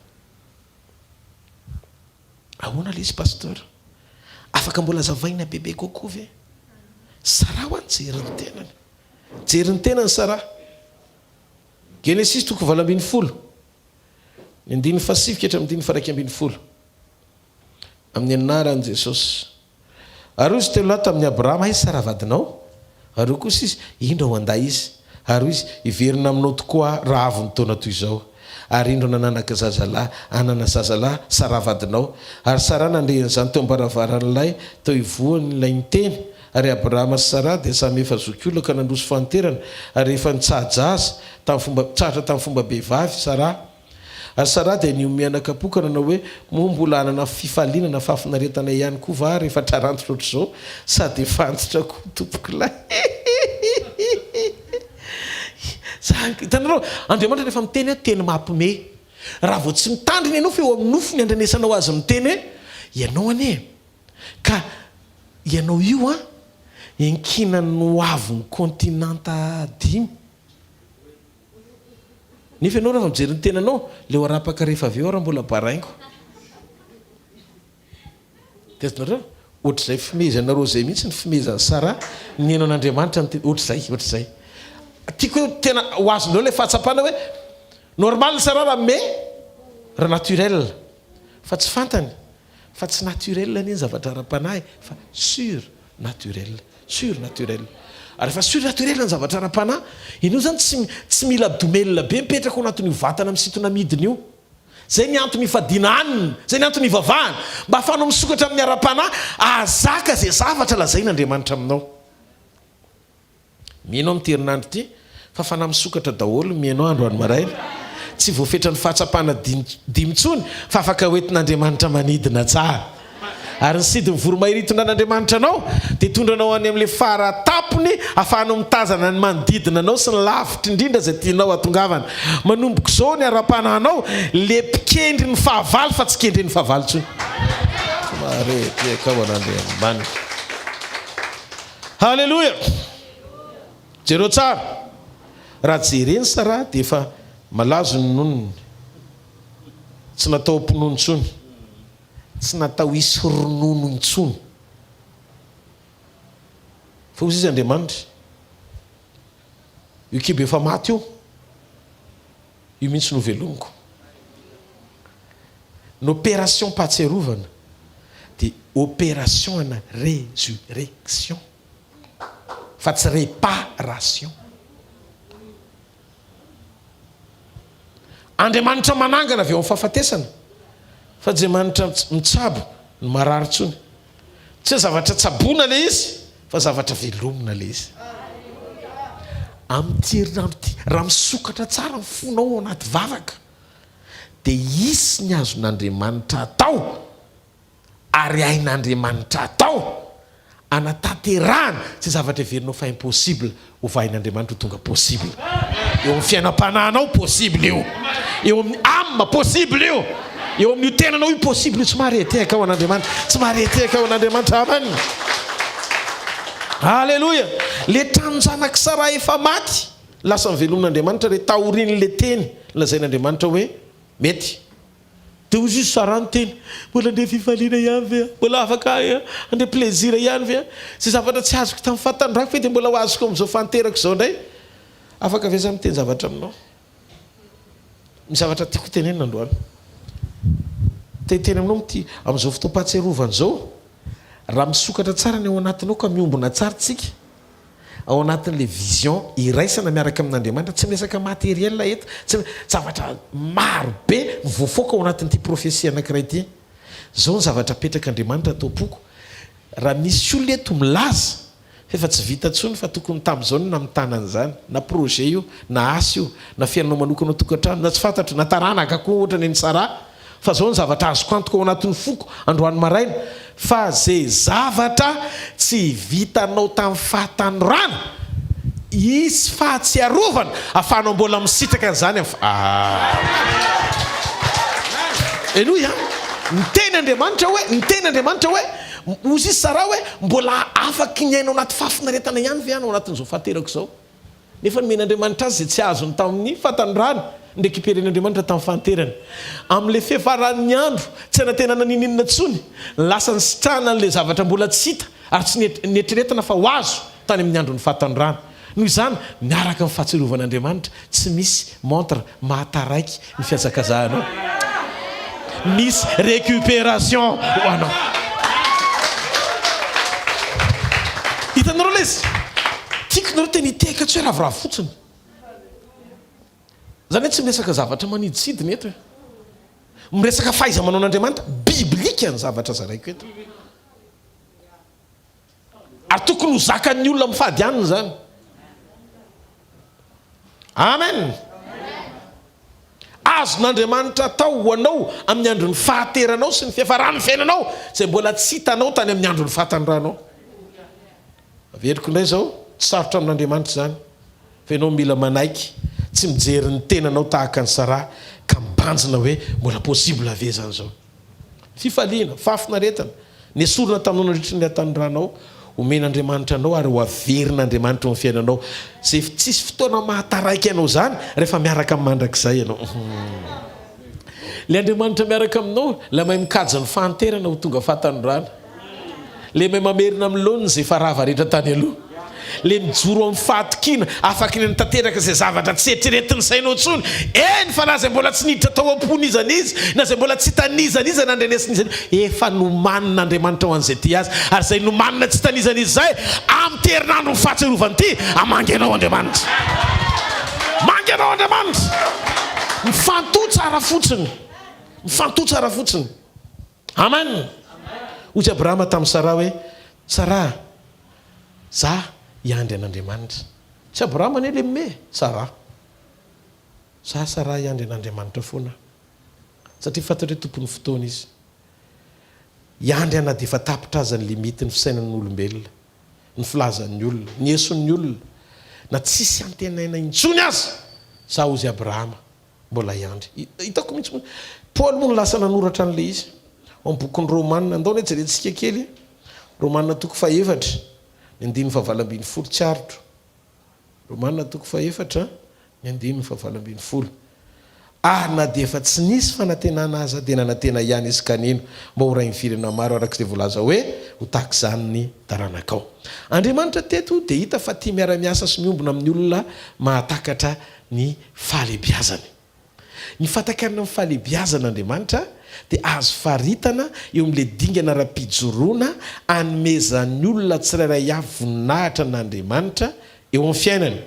Ahoana le izy pasteur? Afaka mbola azavaina bebe kokoa ve? Sarah hoa nijery ny tenany. Nijery ny tenany Sarah. Genesisy toko 18, ny andininy fahasivy ka hatramin'ny andininy faha 11. Amin'ny anaran'i Jesosy. Ary hoy izy telolahy tamin'i Abrahama, Aiza Sara vadinao? Ary hoy kosa izy, Indro ao an-day izy. Ary hoy izy, Hiverina aminao tokoa aho raha avy ny taona toy izao. Ary indro nananaka zazalahy, hanana zazalahy, Sara vadinao. Ary Sara nandre an'izany teo am-baravaran'ilay teo ivohony ilay niteny. Ary Abrahama sy Sara dia samy efa zokiolona ka nandroso fahanterana, ary efa nitsaha-jaza tamin'ny fomba, nitsahatra tamin'ny fomba-behivavy Sara. Ary Saraha dia nihomehy anakapoka nanao hoe, Moa mbola hanana fifaliana na fahafinaretana ihany koa va aho rehefa trarantitra ohatr'izao sady efa antitra koa tompokolahy? Zany, hitanareo, Andriamanitra rehefa miteny hoe teny mampiomehy. Raha vao tsy mitandrina ianao fa eo amin'ny nofo ny andrenesanao azy miteny hoe, ianao anie ka ianao io an, iankinan'ny ho avin'ny kontinanta dimy. Nefa ianao rehefa mijery ny tenanao, leo arapaka rehefa avy eo ary mbola baraingo. Dia azonareo? Ohatr'izay fimehezanareo izay mihitsy ny fimehezan'i Sarah nihaino an'Andriamanitra ny teny, ohatr'izay, ohatr'izay. Tiako hoe tena ho azonareo ilay fahatsapana hoe normal Sarah raha mimehy, raha naturel. Fa tsy fantany fa tsy naturel anie ny zavatra ara-panahy fa sur naturel, surnaturel. Ary rehefa surnaturel ny zavatra ara-panahy, ianao izany tsy tsy mila domelina be mipetraka ao anatin'io vatana misintona midina io. Izay ny antony ifadiana hanina, izay ny antony ivavahana, mba ahafahanao misokatra amin'ny ara-panahy hahazaka izay zavatra lazain'Andriamanitra aminao. Mino aho amin'ity herinandro ity fa fanahy misokatra daholo ny mihaino ahy androany maraina. Tsy voafetran'ny fahatsapana dimy intsony fa afaka hoentin'Andriamanitra manidina tsara. Ary ny sidin'ny voromahery hitondran'Andriamanitra anao dia hitondra anao any amin'ilay fara tampony ahafahanao mitazana ny manodidina anao sy ny lavitra indrindra izay tianao hatongavana. Manomboka izao ny ara-panahinao, ilay mpikendry ny fahavalo fa tsy kendren'ny fahavalo intsony. Maharehitra an'Andriamanitra. Haleloia! Jereo tsara. Raha jereny Sarah dia efa malazo ny nonony. Tsy natao hampinono intsony. Tsy natao hisy ronono intsony. Fa hoy izy Andriamanitra, io kibo efa maty io, io mihitsy no velomiko. Ny opération pahatsiarovana dia opération ana résurrection fa tsy réparation. Andriamanitra manangana avy eo amin'ny fahafatesana fa Andriamanitra mitsabo ny marary intsony. Tsy hoe zavatra tsaboina ilay izy fa zavatra velomina ilay izy. Amin'ity herinandro ity, raha misokatra tsara ny fonao ao anaty vavaka, dia hisy ny azon'Andriamanitra atao ary hain'Andriamanitra atao hanatanterahana izay zavatra heverinao fa impossible, hovain'Andriamanitra ho tonga possible. Eo amin'ny fiainam-panahinao, possible io. Eo amin'ny âme, possible io. Eo amin'io tenanao io, possible io. Tsy mahare tehaka ho an'Andriamanitra. Tsy mahare tehaka ho an'Andriamanitra. Amen. Alléluia. Le tranon-janak'i Saraha efa maty, lasa novelomin'Andriamanitra re taorian'le teny lazain'Andriamanitra hoe mety. Dia hoy izy Sarah niteny, mbola handre fifaliana ihany ve aho? Mbola afaka handre plaisir ihany ve aho? Izay zavatra tsy azoko tamin'ny fahatanorako ve dia mbola ho azoko amin'izao fahanterako izao indray? Afaka ve za miteny zavatra aminao? Misy zavatra tiako hotenenina androany. Te hiteny aminao amin'ity, amin'izao fotoam-pahatsiarovana izao, raha misokatra tsara ny ao anatinao ka miombona tsara tsika, ao anatin'ilay vision iraisana miaraka amin'Andriamanitra, tsy miresaka matériel eto, tsy, zavatra maro be mivoafoaka ao anatin'ity prophétie anankiray ity. Izao ny zavatra apetrak'Andriamanitra ato am-poko, raha misy olona eto milaza fa efa tsy vita intsony fa tokony tamin'izao no namitana an'izany, na projet io, na asa io, na fiainanao manokana ao an-tokantrano, na tsy fantatro, na taranaka koa ohatra ny an'i Sarah, Fa zao ny zavatra azoko antoka ao anatin'ny foko androany maraina, fa ze zavatra tsy vitanao tamin'ny fahatanorana, hisy fahatsiarovana afahanao mbola misitraka an'izany amin'ny ah. Henoy an! Niteny Andriamanitra hoe, niteny Andriamanitra hoe, hozy izy Sarah hoe, mbola afaky ny aina ao anaty fahafinaretana ihany ve aho ao anatin'izao fahaterako izao? Nefa nomen'Andriamanitra azy izay tsy azony tamin'ny fahatanorany, norekiperen'Andriamanitra tamin'ny fahanterany. Amin'ilay fiafaran'ny andro, tsy anantenana n'inon'inona intsony, lasa nisitrahana an'ilay zavatra mbola tsy hita ary tsy neritreretina fa ho azo tany amin'ny andron'ny fahatanorana. Noho izany, miaraka amin'ny fahatsiarovan'Andriamanitra, tsy misy montre mahataraiky ny fihazakazahanao. Misy récupération ho anao. Hitanareo ilay izy? Tiako nareo tena hitehaka tsy hoe ravoravo fotsiny. Zany hoe tsy miresaka zavatra maniditsidina eto e. Miresaka fahaiza-manaon'Andriamanitra biblika ny zavatra zaraiko eto. Ary tokony ho zakan'ny olona mifady hanina izany. Amen! Azon'Andriamanitra atao ho anao amin'ny andron'ny fahateranao sy ny fiafaran'ny fiainanao izay mbola tsy hitanao tany amin'ny andron'ny fahatanoranao. Averiko indray izao, tsy sarotra amin'Andriamanitra izany, fa ianao mila manaiky, tsy mijery ny tenanao tahaka an'i Saraha ka mibanjina hoe mbola possible ve izany izao. Fifaliana, fahafinaretana, nesorina taminao nandritry ny hatanoranao, omen'Andriamanitra anao ary ho averin'Andriamanitra eo amin'ny fiainanao. Izay tsisy fotoana mahataraiky anao izany rehefa miaraka amin'ny mandrakizay ianao. Ilay Andriamanitra miaraka aminao, ilay mahay mikajy ny fahanterana ho tonga fahatanorana. Ilay mahay mamerina amin'ny laoniny izay efa rava rehetra tany aloha. Ilay mijoro amin'ny fahatokiana, afaky ny hanatanteraka izay zavatra tsy eritreretin'ny sainao intsony. Eny fa na izay mbola tsy niditra tao am-pon'iza n'iza, na izay mbola tsy hitan'iza n'iza na andrenesin'iza n'iza, efa nomanin'Andriamanitra ho an'izay tia Azy. Ary izay nomanina tsy hitan'iza n'iza izay, amin'ity herinandron'ny fahatsiarovana ity, hamangy anao Andriamanitra. Mangy anao Andriamanitra. Mifantoha tsara fotsiny. Mifantoha tsara fotsiny. Amen! Hoy i Abrahama tamin'i Saraha hoe, Saraha, za hiandry an'Andriamanitra. Tsy Abrahama anie le mime, Saraha. Za Saraha hiandry an'Andriamanitra foana aho. Satria fantatro hoe tompon'ny fotoana Izy. Hiandry aho na dia efa tapitra aza ny limite-n'ny fisainan'olombelona, ny filazan'ny olona, ny eson'ny olona, na tsisy antenaina intsony aza, za hozy Abrahama. Mbola hiandry. Hitako mihitsy moa. Paoly moa no lasa nanoratra an'ilay izy. Ao amin'ny bokin'ny Romana. Andao anie jerentsika kely. Romana toko fahefatra, ny andininy fahavalo ambin'ny folo. Tsy aritro. Romana toko fahefatra, ny andininy fahavalo ambin'ny folo. Ary na dia efa tsy nisy fanantenana aza, dia nanantena ihany izy ka nino, mba ho rain'ny firenena maro, araka izay voalaza hoe, Ho tahaka izany ny taranakao. Andriamanitra teto dia hita fa tia miara-miasa sy miombona amin'ny olona mahatakatra ny fahalebiazany. Ny fahatakarana ny fahalebiazan'Andriamanitra dia azo faritana eo amin'ilay dingana ara-pijoroana anomezan'ny olona tsirairay avy voninahitra an'Andriamanitra eo amin'ny fiainany,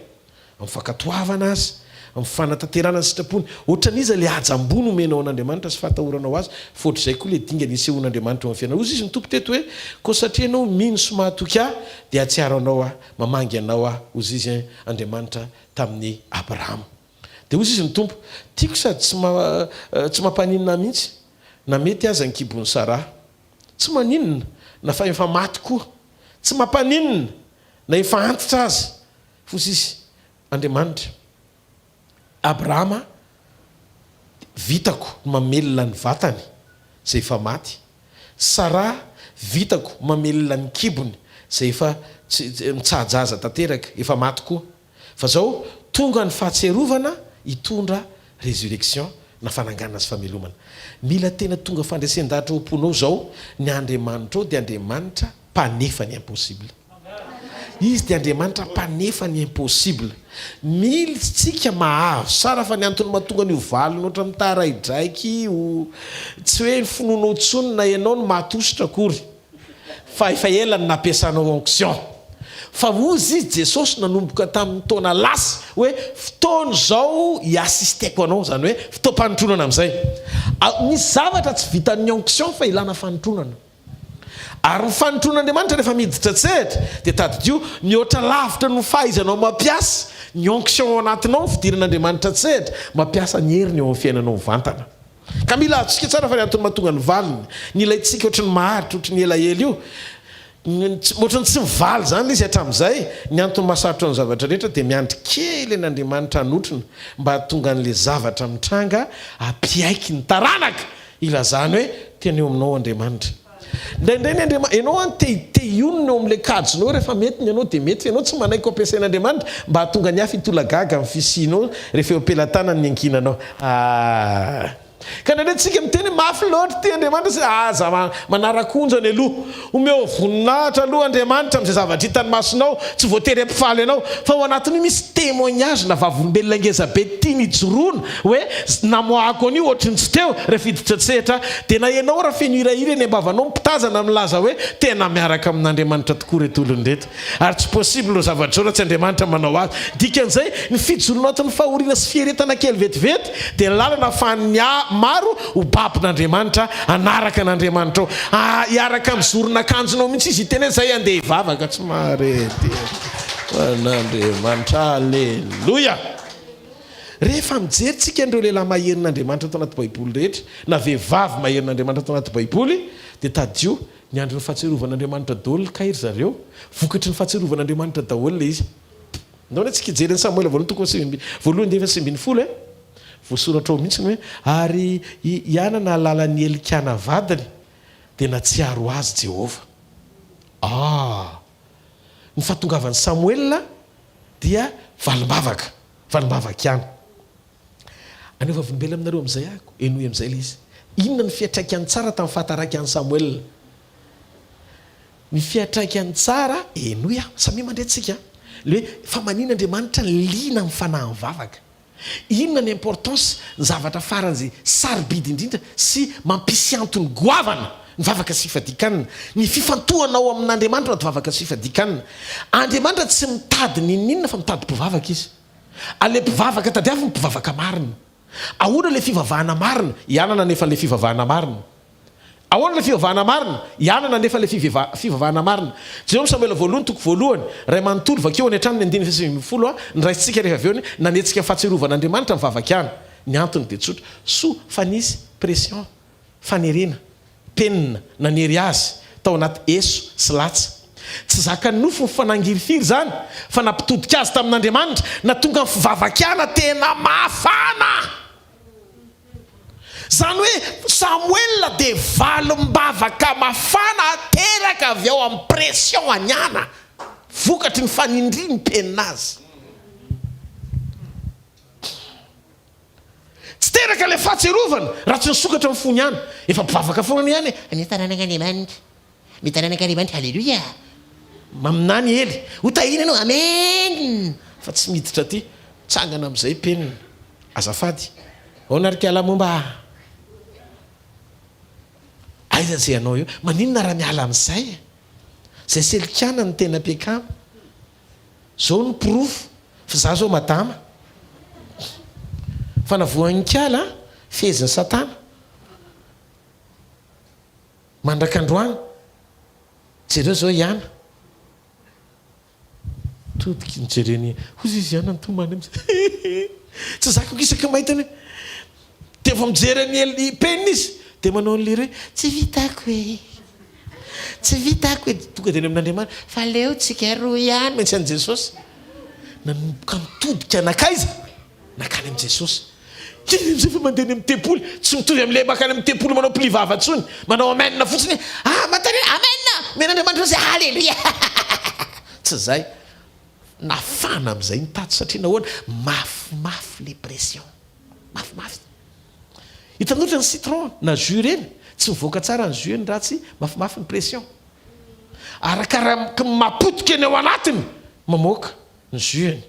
amin'ny fankatoavana Azy, Amin'ny fanatanterahana ny sitrapony. Ohatran'iza ilay haja ambony omenao an'Andriamanitra sy fahatahoranao Azy, fa ohatr'izay koa ilay dingana isehoan'Andriamanitra eo amin'ny fiainanao. Hoy izy ny Tompo teto hoe, Koa satria ianao mino sy mahatoky Ahy, dia hahatsiaro anao Aho, mamangy anao Aho, hoy izy Andriamanitra tamin'i Abrahama. Dia hoy izy ny Tompo, Tiako sady tsy tsy mampaninona Ahy mihitsy, na mety aza ny kibon'i Saraha. Tsy maninona na fa efa maty koa. Tsy mampaninona na efa antitra aza. Hoy izy Andriamanitra, Abrahama, vitako ny mamelona ny vatany izay efa maty. Saraha, vitako mamelona ny kibony izay efa mitsaha-jaza tanteraka, efa maty koa. Fa zao, tonga ny fahatsiarovana hitondra résurrection na fananganana sy famelomana. Mila tena tonga fandresen-dahatra ao am-ponao zao, ny Andriamanitrao dia Andriamanitra mpanefa ny impossible. Izy dia Andriamanitra mpanefa ny impossible. Mila tsika mahazo tsara fa ny antony mahatonga an'io valiny ohatra mitaraidraiky io, tsy hoe ny finoanao intsony na ianao no mahatositra akory. Fa efa ela no nampiasanao onction. Fa hozy izy Jesosy nanomboka tamin'ny taona lasa hoe fotoana izao hi-assisteko anao, izany hoe fotoam-panotronana amin'izay. Misy zavatra tsy vitan'ny onction fa ilana fanotronana. Ary ny fanotronan'Andriamanitra rehefa miditra an-tsehatra dia tadidio mihoatra lavitra noho fahaizanao mampiasa ny onction ao anatinao ny fidiran'Andriamanitra an-tsehatra mampiasa ny heriny eo amin'ny fiainanao mivantana. Ka mila azontsika tsara fa ny antony mahatonga ny valiny, ny ilaintsika ohatry ny maharitra, ohatry ny elaela io, ohatry ny tsy mivaly izany ilay izy hatramin'izay, ny antony mahasarotra ny zavatra rehetra dia miandry kely an'Andriamanitra hanotrona mba hahatonga an'ilay zavatra mitranga hampiaiky ny taranaka hilazany hoe tena eo aminao Andriamanitra. Indraindray ny Andriamanitra, ianao an te te hionona eo amin'ilay kajinao rehefa mety ny anao dia mety fa ianao tsy manaiky ho ampiasain'Andriamanitra mba hahatonga ny hafa hitolagaga amin'ny fisianao rehefa eo am-pelatanany ny ankinanao. Ah. Ka indraindray tsika miteny hoe mafy loatra ity Andriamanitra sy aza manara-konjany aloha. Omeo voninahitra aloha Andriamanitra amin'izay zavatra hitan'ny masonao, tsy voatery hampifaly anao fa ao anatin'io misy témoignage na vavolombelona ngeza be tiany hijoroana hoe namoahako an'io ohatry ny tsy teo rehefa hiditra an-tsehatra aho dia na ianao ara feno hirahira eny am-bavanao mpitazana milaza hoe tena miaraka amin'Andriamanitra tokoa ireto olona ireto ary tsy possible ireo zavatra izao raha tsy Andriamanitra manao azy dikan'izay ny fijoroana anatin'ny fahoriana sy fieretana kely vetivety dia lalana ahafahan'ny maro ho babon'Andriamanitra hanaraka an'Andriamanitra ao hiaraka amin'ny zoron'akanjonao mihitsy izy hiteny hoe zay andeha hivavaka tsy mahare an'Andriamanitra aleloia. Rehefa mijery tsika an'ireo lehilahy maherin'Andriamanitra ato anaty Baiboly rehetra, na vehivavy maherin'Andriamanitra ato anaty Baiboly, dia tadidio, ny andron'ny fahatsiarovan'Andriamanitra daholo kay ry zareo, vokatry ny fahatsiarovan'Andriamanitra daholo ilay izy. Ndao anie tsika hijery an'i Samoela voalohany toko voalohany andininy faha-19 e! Voasoratra ao mihitsy ny hoe, Ary i Hana nahalala an'i Elkana vadiny, dia nahatsiaro azy Jehovah. Ah! Ny fahatongavan'i Samoela dia valim-bavaka. Valim-bavaka ihany. Haneho vavolombelona aminareo amin'izay aho, henoy amin'izay ilay izy. Inona no fiantraikany tsara tamin'ny fahataraikan'i Samoela? Ny fiantraikany tsara, henoy aho, samia mandre tsika, ilay hoe fa maninona Andriamanitra liana amin'ny fanahy mivavaka? Inona ny importance, ny zavatra faran'izay sarobidy indrindra sy mampisy antony goavana ny vavaka sy fifadian-kanina, ny fifantohana ao amin'Andriamanitra anaty vavaka sy fifadian-kanina. Andriamanitra tsy mitady n'inon'inona fa mitady mpivavaka Izy. Ary ilay mpivavaka tadiaviny mpivavaka marina. Ahoana ilay fivavahana marina? Ianana anefa ilay fivavahana marina. Ahoana ilay fivavahana marina? Ianana anefa ilay fivavahana marina. Jereo amin'ny Samoela voalohany toko voalohany, iray manontolo, vakio any an-trano ny andininy faha-19 a, ny raisintsika rehefa avy eo ny nanetsika ny fahatsiarovan'Andriamanitra ny vavaka ihany. Ny antony dia tsotra. Soa fa nisy pression, fanerena, penina nanery azy tao anaty eso sy latsa. Tsy zakan'ny nofo ny fanangirifiry izany fa nampitodika azy tamin'Andriamanitra, nahatonga ny fivavakiana tena mafana. Izany hoe Samoela dia valim-bavaka mafana teraka avy ao amin'ny pression an'i Ana, vokatry ny fanindrian'ny penina azy. Tsy teraka ilay fahatsiarovana raha tsy nisokatra ny fony ihany. Efa mpivavaka foana ihany e. Ny taranak'Andriamanitra. Ny taranak'Andriamanitra, Aleloia! Maminany Ely, ho tahiana ianao, Amen! Fa tsy miditra aty, mitsangana amin'izay penina. Azafady. Ahoana ry kiala momba a? Aiza izay anao eo? Maninona raha miala amin'izay e? Izay selikana no tena mpiakama. Zao no porofo fa za zao madama. Fa na voan'ny kala, fehezin'i Satana. Mandrak'androany. Jereo izao i Ana. Todiky nijereny, hozy izy Ana nitomany amizay. Tsy zakako isaky ny mahita ny hoe, dia vao mijery an'i Eli penina izy, dia manao an'ilay hoe, tsy vitako e. Tsy vitako e. Tonga dia any amin'Andriamanitra, fa aleo tsika roa ihany maintsy an'i Jesosy. Nanomboka nitodika nankaiza? Nankany amin'i Jesosy. Iny amin'izay fa mandeha any amin'ny tempoly, tsy mitovy amin'ilay mankany amin'ny tempoly manao pli vava intsony, manao amen fotsiny hoe, ah, mantany amen, omen'Andriamanitra azy, haleloia. Tsy izay. Nafana amin'izay ny tato satria nahoana? Mafimafy ilay pression. Mafimafy. Hitanao ohatran'ny citron na jus ireny, tsy mivoaka tsara ny jus eny raha tsy mafimafy ny pression. Arakaraky ny maha-potika ny ao anatiny, mamoaka ny jus-ny.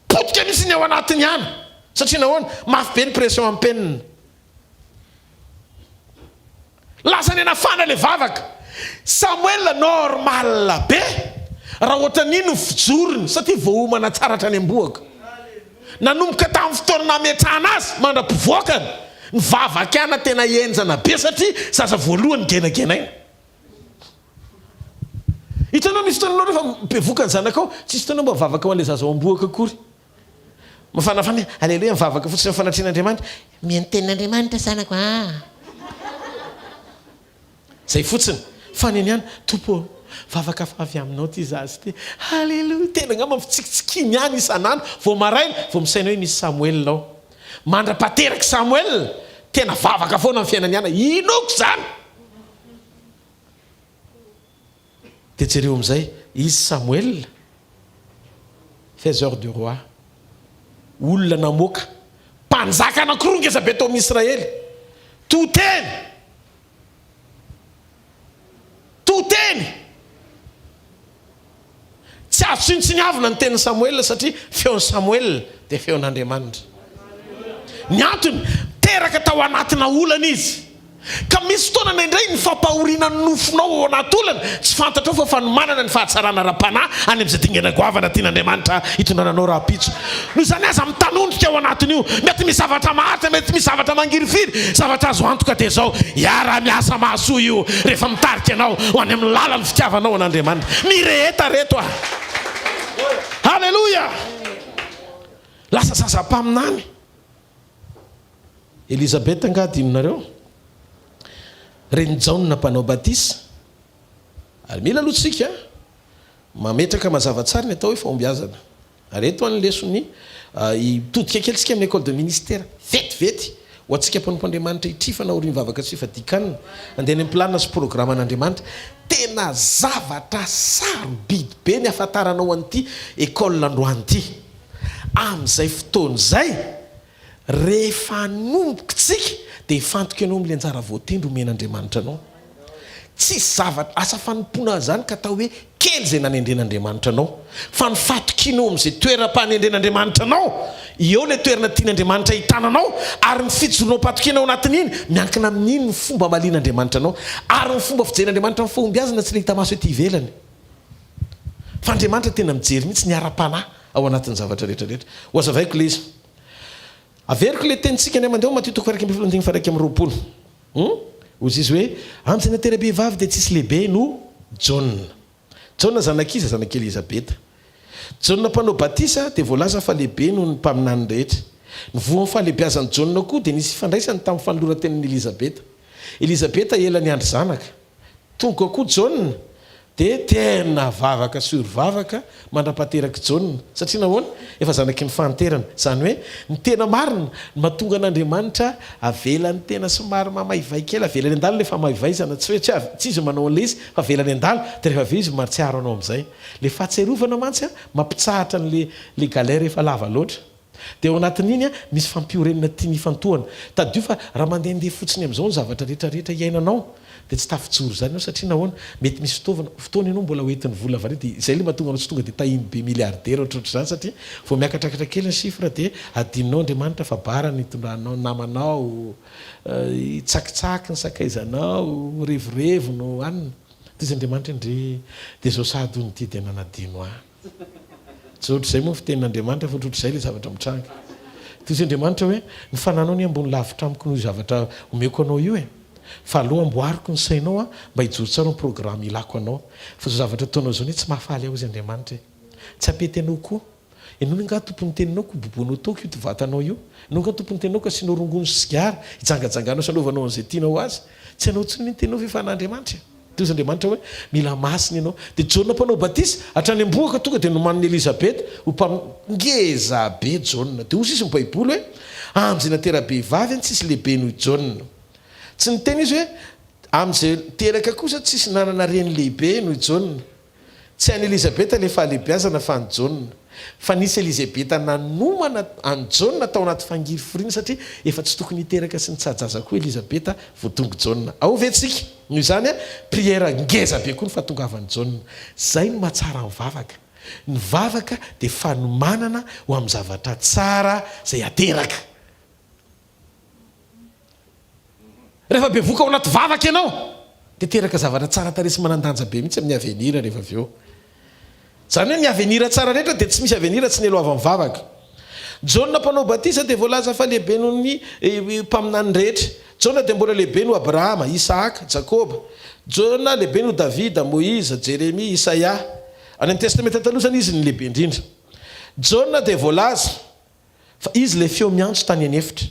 Potika mihitsy ny ao anatiny any. Satria nahoana? Mafy be ny pression amin'ny penina. Lasa nianafana ilay vavaka. Samoela normal be raha ohatran'iny ny fijorony satria voaomana tsara hatrany am-bohoka. Nanomboka tamin'ny fotoana nametrahana azy mandra-pivoakany, ny vavak'Ana tena henjana be satria zaza voalohany genagenaina. Hitanao misy fotoana ianao rehefa bevoka ny zanakao, tsisy fotoana mba mivavaka ho an'ilay zaza ao am-bohoka akory. Mafanafana hoe aleloia mivavaka fotsiny amin'ny fanatrehan'Andriamanitra. Mihaino tenin'Andriamanitra zanako ah. Zay fotsiny. Fa ny an'i Ana, Tompo ô, vavaka fa avy aminao ity zaza ity. Aleloia. Tena angamba mitsikitsikiany ihany isan'andro, vao maraina, vao misaina hoe misy Samoela ao. Mandra-paterak'i Samoela, tena vavaka foana ny fiainan'i Ana. Inoako izany. Dia jereo amin'izay, izy Samoela, faiseur du roi, olona namoaka mpanjaka anankiroa ngeza be tao amin'ny Israely, to teny, to teny. Tsy azo tsinontsiniavina ny tenin'i Samoela satria feon'i Samoela dia feon'Andriamanitra. Ny antony, teraka tao anatina olana izy. Ka misy fotoana indraindray ny fampahoriana ny nofonao ao anaty olana, tsy fantatrao fa fanomanana ny fahatsarana ara-panahy any amin'izay dingana goavana tian'Andriamanitra hitondrana anao rahampitso. Noho izany aza mitanondrika ao anatin'io. Mety misy zavatra maharitra, mety misy zavatra mangirifiry. Zavatra azo antoka dia izao, hiara-miasa mahasoa io rehefa mitarika anao ho any amin'ny lalan'ny fitiavanao an'Andriamanitra. Mireheta reto a! Haleloia! Lasa zaza mpaminany. Elizabeth angaha adinonareo? Renin'i Jaona mpanao batisa. Ary mila aloha tsika mametraka mazava tsara ny atao hoe fahombiazana. Ary eto an ny leson'ny hitodika kely tsika amin'ny école de ministère vetivety ho antsika mpanompo Andriamanitra hitrifana aorian'ny vavaka sy fifadian-kanina handeha any amin'ny planina sy programan'Andriamanitra. Tena zavatra sarobidy be ny hafantaranao an'ity école androany ity. Amin'izay fotoana izay Rehefa hanomboka tsika dia hifantoka ianao amin'ilay anjara voatendry omen'Andriamanitra anao. Tsisy zavatra, asa fanompoana izany ka atao hoe kely izay nanendren'Andriamanitra anao. Fa ny fatokianao amin'izay toeram-panendren'Andriamanitra anao, eo ilay toerana tian'Andriamanitra hahitana anao, ary ny fijoroanao am-patokiana ao anatin'iny, miankina amin'iny ny fomba hamalian'Andriamanitra anao. Ary ny fomba fijerin'Andriamanitra ny fahombiazana tsy ilay hita maso ety ivelany. Fa Andriamanitra tena mijery mihitsy ny ara-panahy ao anatin'ny zavatra rehetra rehetra. Hohazavaiko ilay izy. Averiko ilay tenintsika indray mandeha ao Matio toko faha-11 andininy faha-21. Hum? Hozy izy hoe, Amin'izay natera-behivavy dia tsisy lehibe noho Jaona. Jaona zanak'iza? Zanak'i Elizabeta. Jaona mpanao batisa dia voalaza fa lehibe noho ny mpaminany rehetra. Ny voan'ny fahalehibiazan'i Jaona koa dia nisy ifandraisany tamin'ny fanoloran-tenin'i Elizabeta. Elizabeta ela niandry zanaka. Tonga koa Jaona dia tena vavaka sur vavaka mandra-pahaterak'i Jaona. Satria nahoana? Efa zanaky ny fahanterana. Izany hoe, ny tena marina, ny mahatonga an'Andriamanitra avelany tena somary mamaivay kely, avelany handalo ilay famaivaizana, tsy hoe tsy tsy izy no manao an'ilay izy, fa avelany handalo, dia rehefa avy eo izy mahatsiaro anao amin'izay. Ilay fahatsiarovana mantsy an, mampitsahatra an'ilay ilay galère efa lava loatra. Dia ao anatin'iny misy fampiorenana tiany hifantohana. Tadidio fa raha mandehandeha fotsiny amin'izao ny zavatra rehetra rehetra iainanao dia tsy tafijoro izany ianao satria nahoana? Mety misy fitaovana, fotoana ianao mbola ho entin'ny vola avy any dia izay ilay mahatonga anao tsy tonga dia tahiany be milliardaire ohatrohatr'izany satria vao miakatrakatra kely ny chiffre dia adinonao Andriamanitra fa bara ny itondranao ny namanao, hitsakitsaky ny sakaizanao, revirevy no hanina. Dia izy Andriamanitra ndry dia izao sahady hono ity dia nanadino ahy. Tsy ohatr'izay moa ny fitenin'Andriamanitra fa ohatrohatr'izay ilay zavatra mitranga. Toy izay Andriamanitra hoe, ny fananao anie ambony lavitra amiko noho io zavatra omeko anao io e. Fa aleo amboariko ny sainao an, mba hijoro tsara ny programme ilako anao. Fa izao zavatra ataonao izao anie tsy mahafaly ahy hozy Andriamanitra e. Tsy hampety anao koa. Ianao anie angaha tompon'ny teninao ko boboanao toaka io vatanao io. Ianao angaha tompon'ny teninao ka asianao rongony sy sigara, hijangajanganao sy anaovanao an'izay tianao ho azy. Tsy anao intsony anie ny teninao fa efa an'Andriamanitra e. Dia hozy Andriamanitra hoe, Mila masina ianao. Dia Jaona mpanao batisa, hatrany am-bohoka tonga dia nomanin'i Elizabeta ho mpam. Ngeza be Jaona. Dia hozy izy ny Baiboly hoe, Amin'izay natera-behivavy any tsisy lehibe noho i Jaona. Tsy niteny izy hoe, Amin'izay teraka kosa tsisy nanana reny lehibe noho i Jaona. Tsy an'i Elizabeta ilay fahalehibiazana fa an'i Jaona. Fa nisy Elizabeta nanomana an'i Jaona tao anaty fangirifiriana satria efa tsy tokony hiteraka sy nitsaha-jaza koa Elizabeta vao tonga Jaona. Ao ve tsika? Noho izany, prière ngeza be koa ny fahatongavan'i Jaona. Izay no mahatsara ny vavaka. Ny vavaka dia fanomanana ho amin'ny zavatra tsara izay hateraka. Rehefa bevoka ao anaty vavaka ianao dia teraka zavatra tsara tarehy sy manan-danja be mihitsy amin'ny avenir rehefa avy eo. Izany hoe ny avenir tsara rehetra dia tsy misy avenir tsy nialohavan'ny vavaka. Jaona mpanao batisa dia voalaza fa lehibe noho ny mpaminany rehetra. Jaona dia mbola lehibe noho Abrahama, Isahaka, Jakoba. Jaona lehibe noho Davida, Moiza, Jeremia, Isaia. Any amin'ny Testamenta Taloha izany izy no lehibe indrindra. Jaona dia voalaza Fa izy ilay feo miantso tany an'efitra.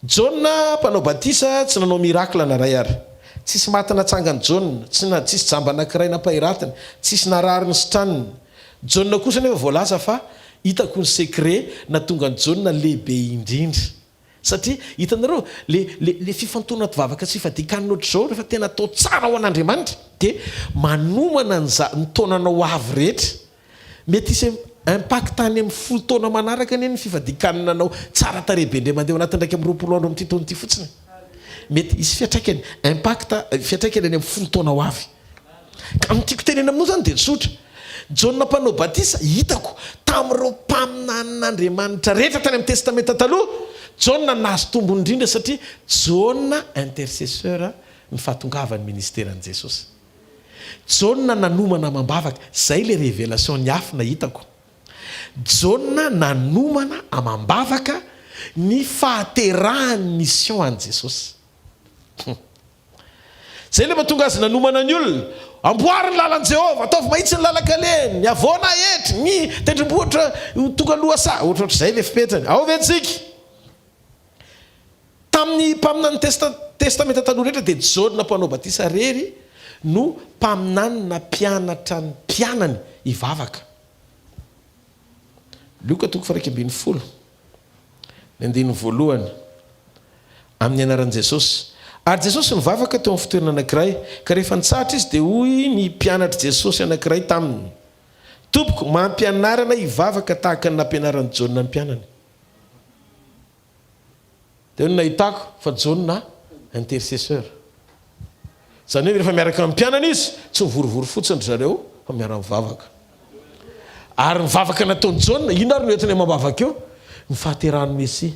Jaona mpanao batisa tsy nanao miracle na ray ary. Tsisy maty natsangan'i Jaona, tsy na tsisy jamba anakiray nampahiratiny, tsisy narary nositraniny. Jaona kosa anefa voalaza fa hitako ny secret nahatonga an'i Jaona lehibe indrindra. Satria hitanareo le le le fifantohana anaty vavaka sy fifadian-kanina ohatr'izao rehefa tena atao tsara ho an'Andriamanitra dia manomana ny za ny taonanao ho avy rehetra. Mety hisy impact any amin'ny folo taona manaraka anie ny fifadian-kanina anao tsara tarehy be indray mandeha ao anatin'ny 21 andro amin'ity taona ity fotsiny. Mety hisy fiantraikany, impact, fiantraikany any amin'ny folo taona ho avy. Ka ny tiako tenena aminao izany dia tsotra. Jaona mpanao batisa, hitako tamin'ireo mpaminanin'Andriamanitra rehetra tany amin'ny Testamenta Taloha, Jaona nahazo tombony indrindra satria Jaona intercesseur ny fahatongavan'ny ministeran'i Jesosy. Jaona nanomana amam-bavaka, zay le révélation niafina hitako. Jaona nanomana amam-bavaka ny fahaterahan'ny mission an'i Jesosy. Hum. Zay le mahatonga azy nanomana ny olona. Amboary ny lalan'i Jehovah, ataovy mahitsy ny lalan-kalehany, ny havoana aetry, ny tendrombohitra ho tonga lohasaha, ohatrohatr'izay le fipetrany. Ao ve tsika? Tamin'ny mpaminany Testa Testamenta Taloha rehetra dia Jaona Mpanao Batisa irery no mpaminany nampianatra ny mpianany hivavaka. Lioka toko faha-11, ny andininy voalohany, Amin'ny anaran'i Jesosy. Ary Jesosy nivavaka teo amin'ny fitoerana anankiray, ka rehefa nitsahatra Izy dia hoy ny mpianatr'i Jesosy anankiray taminy, Tompoko, mampianara anay hivavaka tahaka ny nampianaran'i Jaona ny mpianany. Teo no nahitako fa Jaona intercesseur. Izany hoe rehefa miaraka amin'ny mpianany izy, tsy mivorivory fotsiny ry zareo fa miara-mivavaka. Ary ny vavaka nataon'i Jaona, inona ary no entiny amam-bavaka eo? Ny fahaterahan'ny Mesia,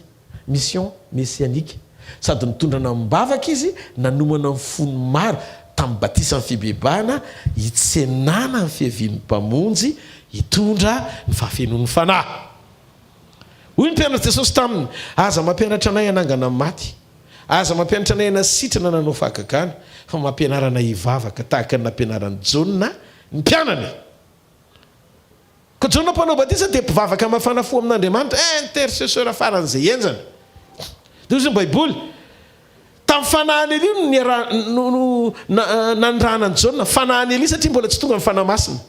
mission messianique. Sady nitondra namim-bavaka izy, nanomana ny fon'ny maro tamin'ny batisan'ny fibebahana hitsenana ny fiavian'ny Mpamonjy hitondra ny fahafenoan'ny Fanahy. Hoy ny mpianatr'i Jesosy taminy, Aza mampianatra anay hanangana ny maty, aza mampianatra anay hanasitrana na hanao fahagagana, fa mampianara anay hivavaka tahaka ny nampianaran'i Jaona ny mpianany. Koa Jaona Mpanao Batisa dia mpivavaka mafana fo amin'Andriamanitra, intercesseur faran'izay henjana. Dia hoy ny Baiboly, Tamin'ny fanahin'i Elia no niaraha, no, no, nanirahana an'i Jaona. Fanahin'i Elia satria mbola tsy tonga ny Fanahy Masina.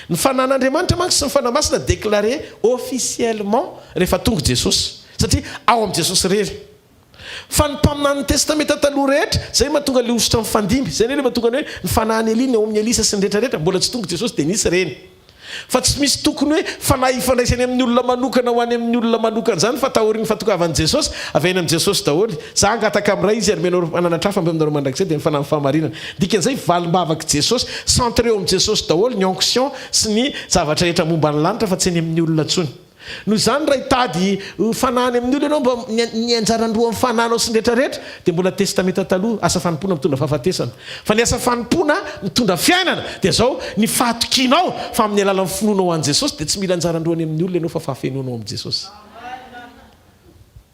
Ny fanan'Andriamanitra manko sy ny Fanahy Masina déclaré officiellement rehefa tonga Jesosy, satria ao amin'i Jesosy irery. Fa ny mpaminanin'ny Testamenta Taloha rehetra, izay mahatonga ilay hosotra mifandimby, izay anie ilay mahatonga ny hoe ny fanahin'i Elia ny ao amin'i Elisa sy ny rehetra rehetra, mbola tsy tonga Jesosy dia nisy ireny. Fa tsy misy tokony hoe fanahy ifandraisany amin'ny olona manokana ho any amin'ny olona manokana izany fa taorian'ny fahatongavan'i Jesosy, avy any amin'i Jesosy daholo. Za hangataka amin'ny Ray Izy hanome anareo mpananatra hafa mba aminareo mandrakizay dia ny Fanahin'ny fahamarinana. Dikan'izay valim-bavak'i Jesosy, centré eo amin'i Jesosy daholo ny onction sy ny zavatra rehetra momba ny lanitra fa tsy eny amin'ny olona intsony. Noho izany raha hitady fanahy any amin'ny olona ianao mba ny anjaran-droa amin'ny fanahinao sy ny rehetra rehetra dia mbola testamenta taloha, asa fanompoana mitondra fahafatesana. Fa ny asa fanompoana mitondra fiainana dia izao, ny fahatokianao fa amin'ny alalan'ny finoanao an'i Jesosy dia tsy mila anjaran-droa any amin'ny olona ianao fa fahafenoanao amin'i Jesosy.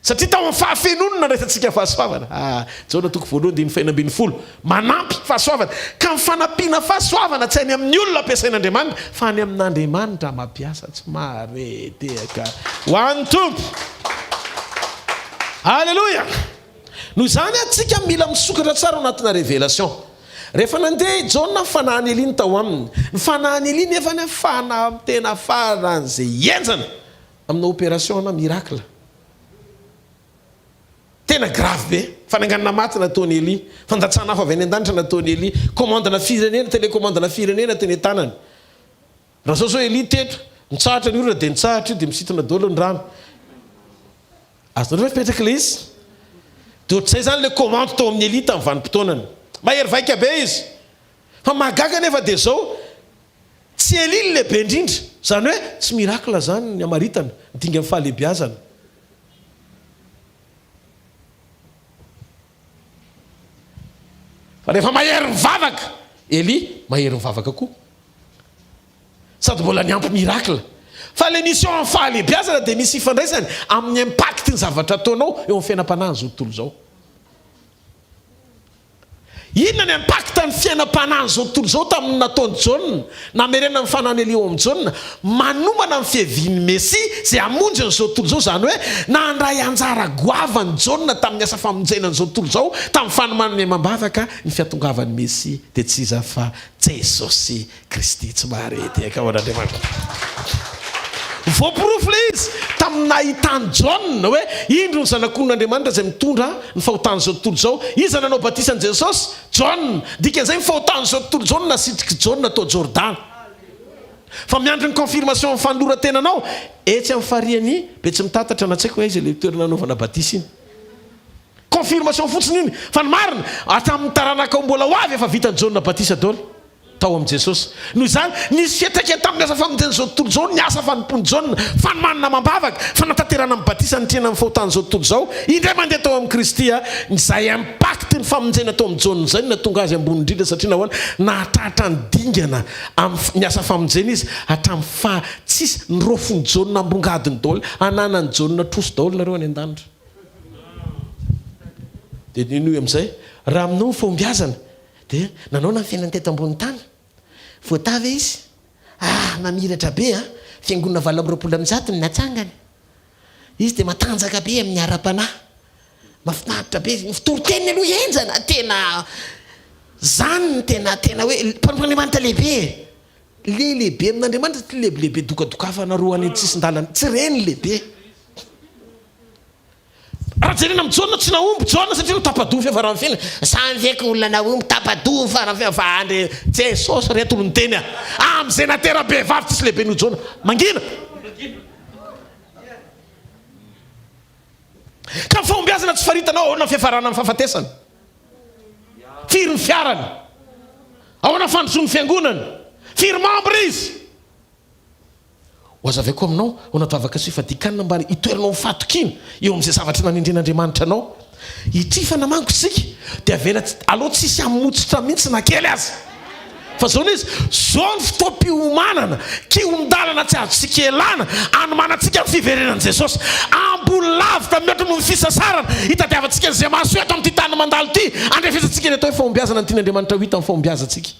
Satria tao amin'ny fahafenoany no nandraisantsika fahasoavana. Ah, Jaona toko voalohany andininy fahenina ambinifolo. Manampy fahasoavana. Ka ny fanampiana fahasoavana tsy any amin'ny olona ampiasain'Andriamanitra, fa any amin'Andriamanitra mampiasa tsy mahare tehaka ho an'ny Tompo. Aleloia! Noho izany, tsika mila misokatra tsara ao anatina révélation. Rehefa nandeha i Jaona, ny fanahin'i Elia no tao aminy. Ny fanahin'i Elia nefa anie fanahy tena faran'izay henjana amina opération na miracle. Tena grave be. Fananganana maty nataon'i Elia. Fandatsahana afo avy any an-danitra nataon'i Elia. Commande-na firenena, télécommande-na firenena teny an-tanany. Raha zao zao Elia teto, nitsahatra ny orana dia nitsahatra io dia misintona daholo ny rano. Azonareo ve fipetraka ilay izy? Dia ohatr'izay izany ilay commande tao amin'i Elia tamin'ny vanim-potoanany. Mahery vaika be izy. Fa mahagaga anefa dia izao, tsy Elia no lehibe indrindra. Izany hoe tsy miracle izany ny hamaritana ny dingan'ny fahalehibiazana. Fa rehefa mahery mivavaka Elia, mahery mivavaka koa. Sady mbola niampy miracle. Fa le mission amin'ny fahalehibiazana dia misy ifandraisany amin'ny impact ny zavatra ataonao eo amin'ny fiainam-panahin'izao tontolo izao. Inona ny impact ny fiainam-panahin'izao tontolo izao tamin'ny nataon'i Jaona, namerenana ny fanahin'i Elia ao amin'i Jaona, manomana ny fiavian'ny Mesia izay hamonjy an'izao tontolo izao, izany hoe nandray anjara goavana i Jaona tamin'ny asa famonjena an'izao tontolo izao tamin'ny fanomanana amam-bavaka ny fiatongavan'ny Mesia dia tsy iza fa Jesosy Kristy tsy mahare tehaka ho an'Andriamanitra. Voaporofo ilay izy tamin'ny nahitan'i Jaona hoe indro ny Zanak'olon'Andriamanitra izay mitondra ny fahotan'izao tontolo izao. Iza nanao batisa an'i Jesosy? Jaona. Dikan'izay ny fahotan'izao tontolo izao no nasitrik'i Jaona tao Jordana. Fa miandry ny confirmation amin'ny fanoloran-tenanao etsy amin'ny farihan'i Betsimitatatra na tsy haiko aiza ilay toerana nanaovana batisa iny. Confirmation fotsiny iny. Fa ny marina, hatramin'ny taranakao mbola ho avy efa vitan'i Jaona batisa daholo. tao amin'i Jesosy. Noho izany, nisy fiantraikany tamin'ny asa famonjen'izao tontolo izao ny asa fanompoan'i Jaona, fanomanana amam-bavaka, fanatanterahana amin'ny batisa nitrena amin'ny fahotan'izao tontolo izao, indray mandeha tao amin'i Kristy, izay impact ny famonjena tao amin'i Jaona izay no nahatonga azy ambony indrindra satria nahoana? Nahatratra ny dingana amin'ny asa famonjena izy hatramin'ny faha tsisy ny rofin'i Jaona ambongadiny daholo, ananan'i Jaona troso daholo nareo any an-danitra. Dia ninoy amin'izay, raha aminao ny fahombiazana, Dia nanaona ny fiainany teto ambony tany? Voatahy ve izy? Ah, mamiratra be an! Fiangonana 128 no natsangany. Izy dia matanjaka be amin'ny ara-panahy. Mahafinaritra be. Ny fitoriteniny aloha henjana, tena zany no tena tena hoe mpanompon'Andriamanitra lehibe e! Le lehibe amin'Andriamanitra tsy lehibilehibe dokadokafana roa any an-tsisin-dalana, tsy ireny lehibe. Raha jerena amin'i Jaona, tsy nahomby Jaona satria notapa-doha ny fiafaran'ny fiainany. Zany ve ka olona nahomby, tapa-doha ny faran'ny fiainany fa andre Jesosy reto no niteny a! Amin'izay natera-behivavy tsisy lehibe noho Jaona. Mangina! Ka ny fahombiazana tsy faritana ao ahoana ny fiafarana amin'ny fahafatesana? Firy ny fiarany? Ahoana ny fandrosoan'ny fiangonana? Firy membre izy? Ho hazavaiko aminao ao anaty vavaka sy fifadian-kanina mba hitoeranao amin'ny fahatokiana eo amin'izay zavatra nanendren'Andriamanitra anao. Hitrifana manko isika dia avela aleo tsy hisy hamotsitra mihitsy na kely aza. Fa izao no izy, izao ny fotoam-piomanana, kihon-dalana tsy azontsika ialana, anomanantsika ny fiverenan'i Jesosy. Ambony lavitra mihoatra noho ny fisasarana, hitadiavantsika an'izay mahasoa eto amin'ity tany mandalo ity, handrefesantsika ny atao hoe fahombiazana ny tian'Andriamanitra ho hita amin'ny fahombiazantsika.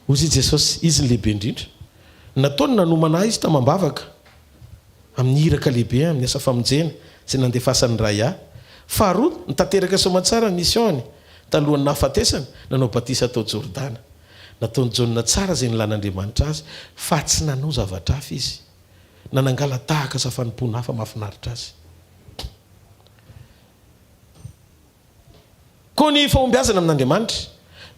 Hozy i Jesosy, Izy ny lehibe indrindra. Ny nataony, nanomana ahy Izy tamam-bavaka, amin'ny iraka lehibe, amin'ny asa famonjena, izay nandefasan'ny Ray ahy. Faharoa, nitanteraka soamantsara ny mission-ny, talohan'ny nahafatesany, nanao batisa tao Jordana. Nataon'i Jaona tsara izay nilan'Andriamanitra azy, fa tsy nanao zavatra hafa izy, na nangala-tahaka asa fanompoana hafa mahafinaritra azy. Koa ny fahombiazana amin'Andriamanitra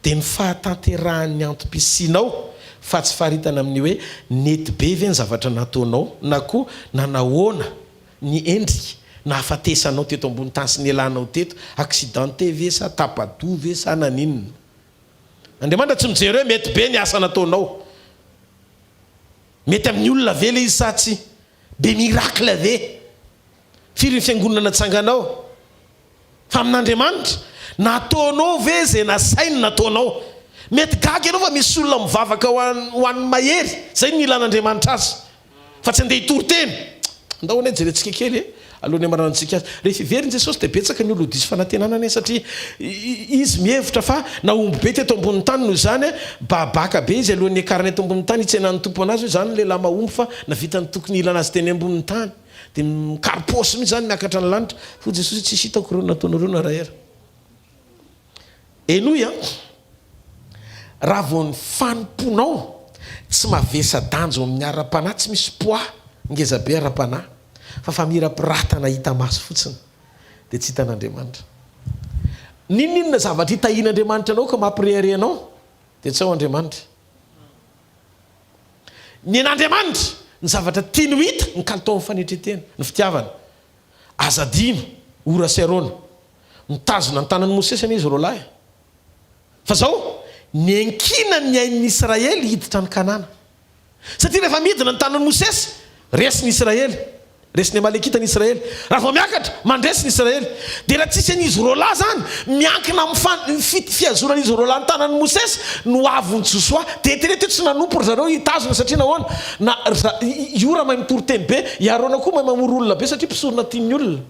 dia ny fahatanterahan'ny antom-pisianao fa tsy faritana amin'ny hoe nety be ve ny zavatra nataonao na koa nanahoana ny endrika nahafatesanao teto ambony tany sy nialanao teto, accidenté ve sa tapa-doha ve sa naninona. Andriamanitra tsy mijery hoe mety be ny asa nataonao, mety amin'ny olona ve ilay izy sa tsia, be miracle ve? Firy ny fiangonana natsanganao? Fa amin'Andriamanitra, nataonao ve izay nasainy nataonao? Mety gaga ianao fa misy olona mivavaka ho an, ho an'ny mahery. Izay no ilan'Andriamanitra azy. Fa tsy andeha hitory teny. Andao anie jerentsika kely e, alohan'ny hamaranantsika azy. Rehefa hiverina Jesosy dia betsaka ny olona ho diso fanantenana anie satria Izy mihevitra fa nahomby be teto ambonin'ny tany noho izany babaka be Izy alohan'ny hiakarany eto ambonin'ny tany hitsenan'ny Tompo anazy hoe izany ny lehilahy mahomby fa navita ny tokony hilana azy teny ambonin'ny tany. Dia mikaro-paosy mihitsy izany miakatra ny lanitra. Hoy Jesosy hoe tsisy hitako ireo nataonareo na iray ary. Henoy an! Raha vao ny fanompoanao tsy mavesa-danja eo amin'ny ara-panahy, tsy misy poids ngezabe ara-panahy, fa famirapiratana hita maso fotsiny, dia tsy hitan'Andriamanitra. N'inon'inona zavatra itahian'Andriamanitra anao ka mampirehareha anao, dia tsy ao Andriamanitra. Ny an'Andriamanitra, ny zavatra tiany ho hita, ny kalitaon'ny fanetren-tena, ny fitiavana. Aza adino, Ora sy Arona. Nitazona ny tanan'i Mosesy anie izy roalahy. Fa izao, niankina ny ain'ny Israely hiditra any Kanana. Satria rehefa midina ny tanan'i Mosesy, resy ny Israely. Resin'ny Amalekita ny Israely. Raha vao miakatra, mandresy ny Israely. Dia raha tsisy an'izy roalahy izany, miankina amin'ny fan, ny fi, fihazonan'izy roalahy ny tanan'i Mosesy no avin'i Josoa. Dia eritrereto hoe tsy nanompo ry zareo hitazona satria nahoana? Na ry za, i, i Ora mahay mitory teny be, i Arona koa mahay mamory olona be satria mpisorona tian'ny olona.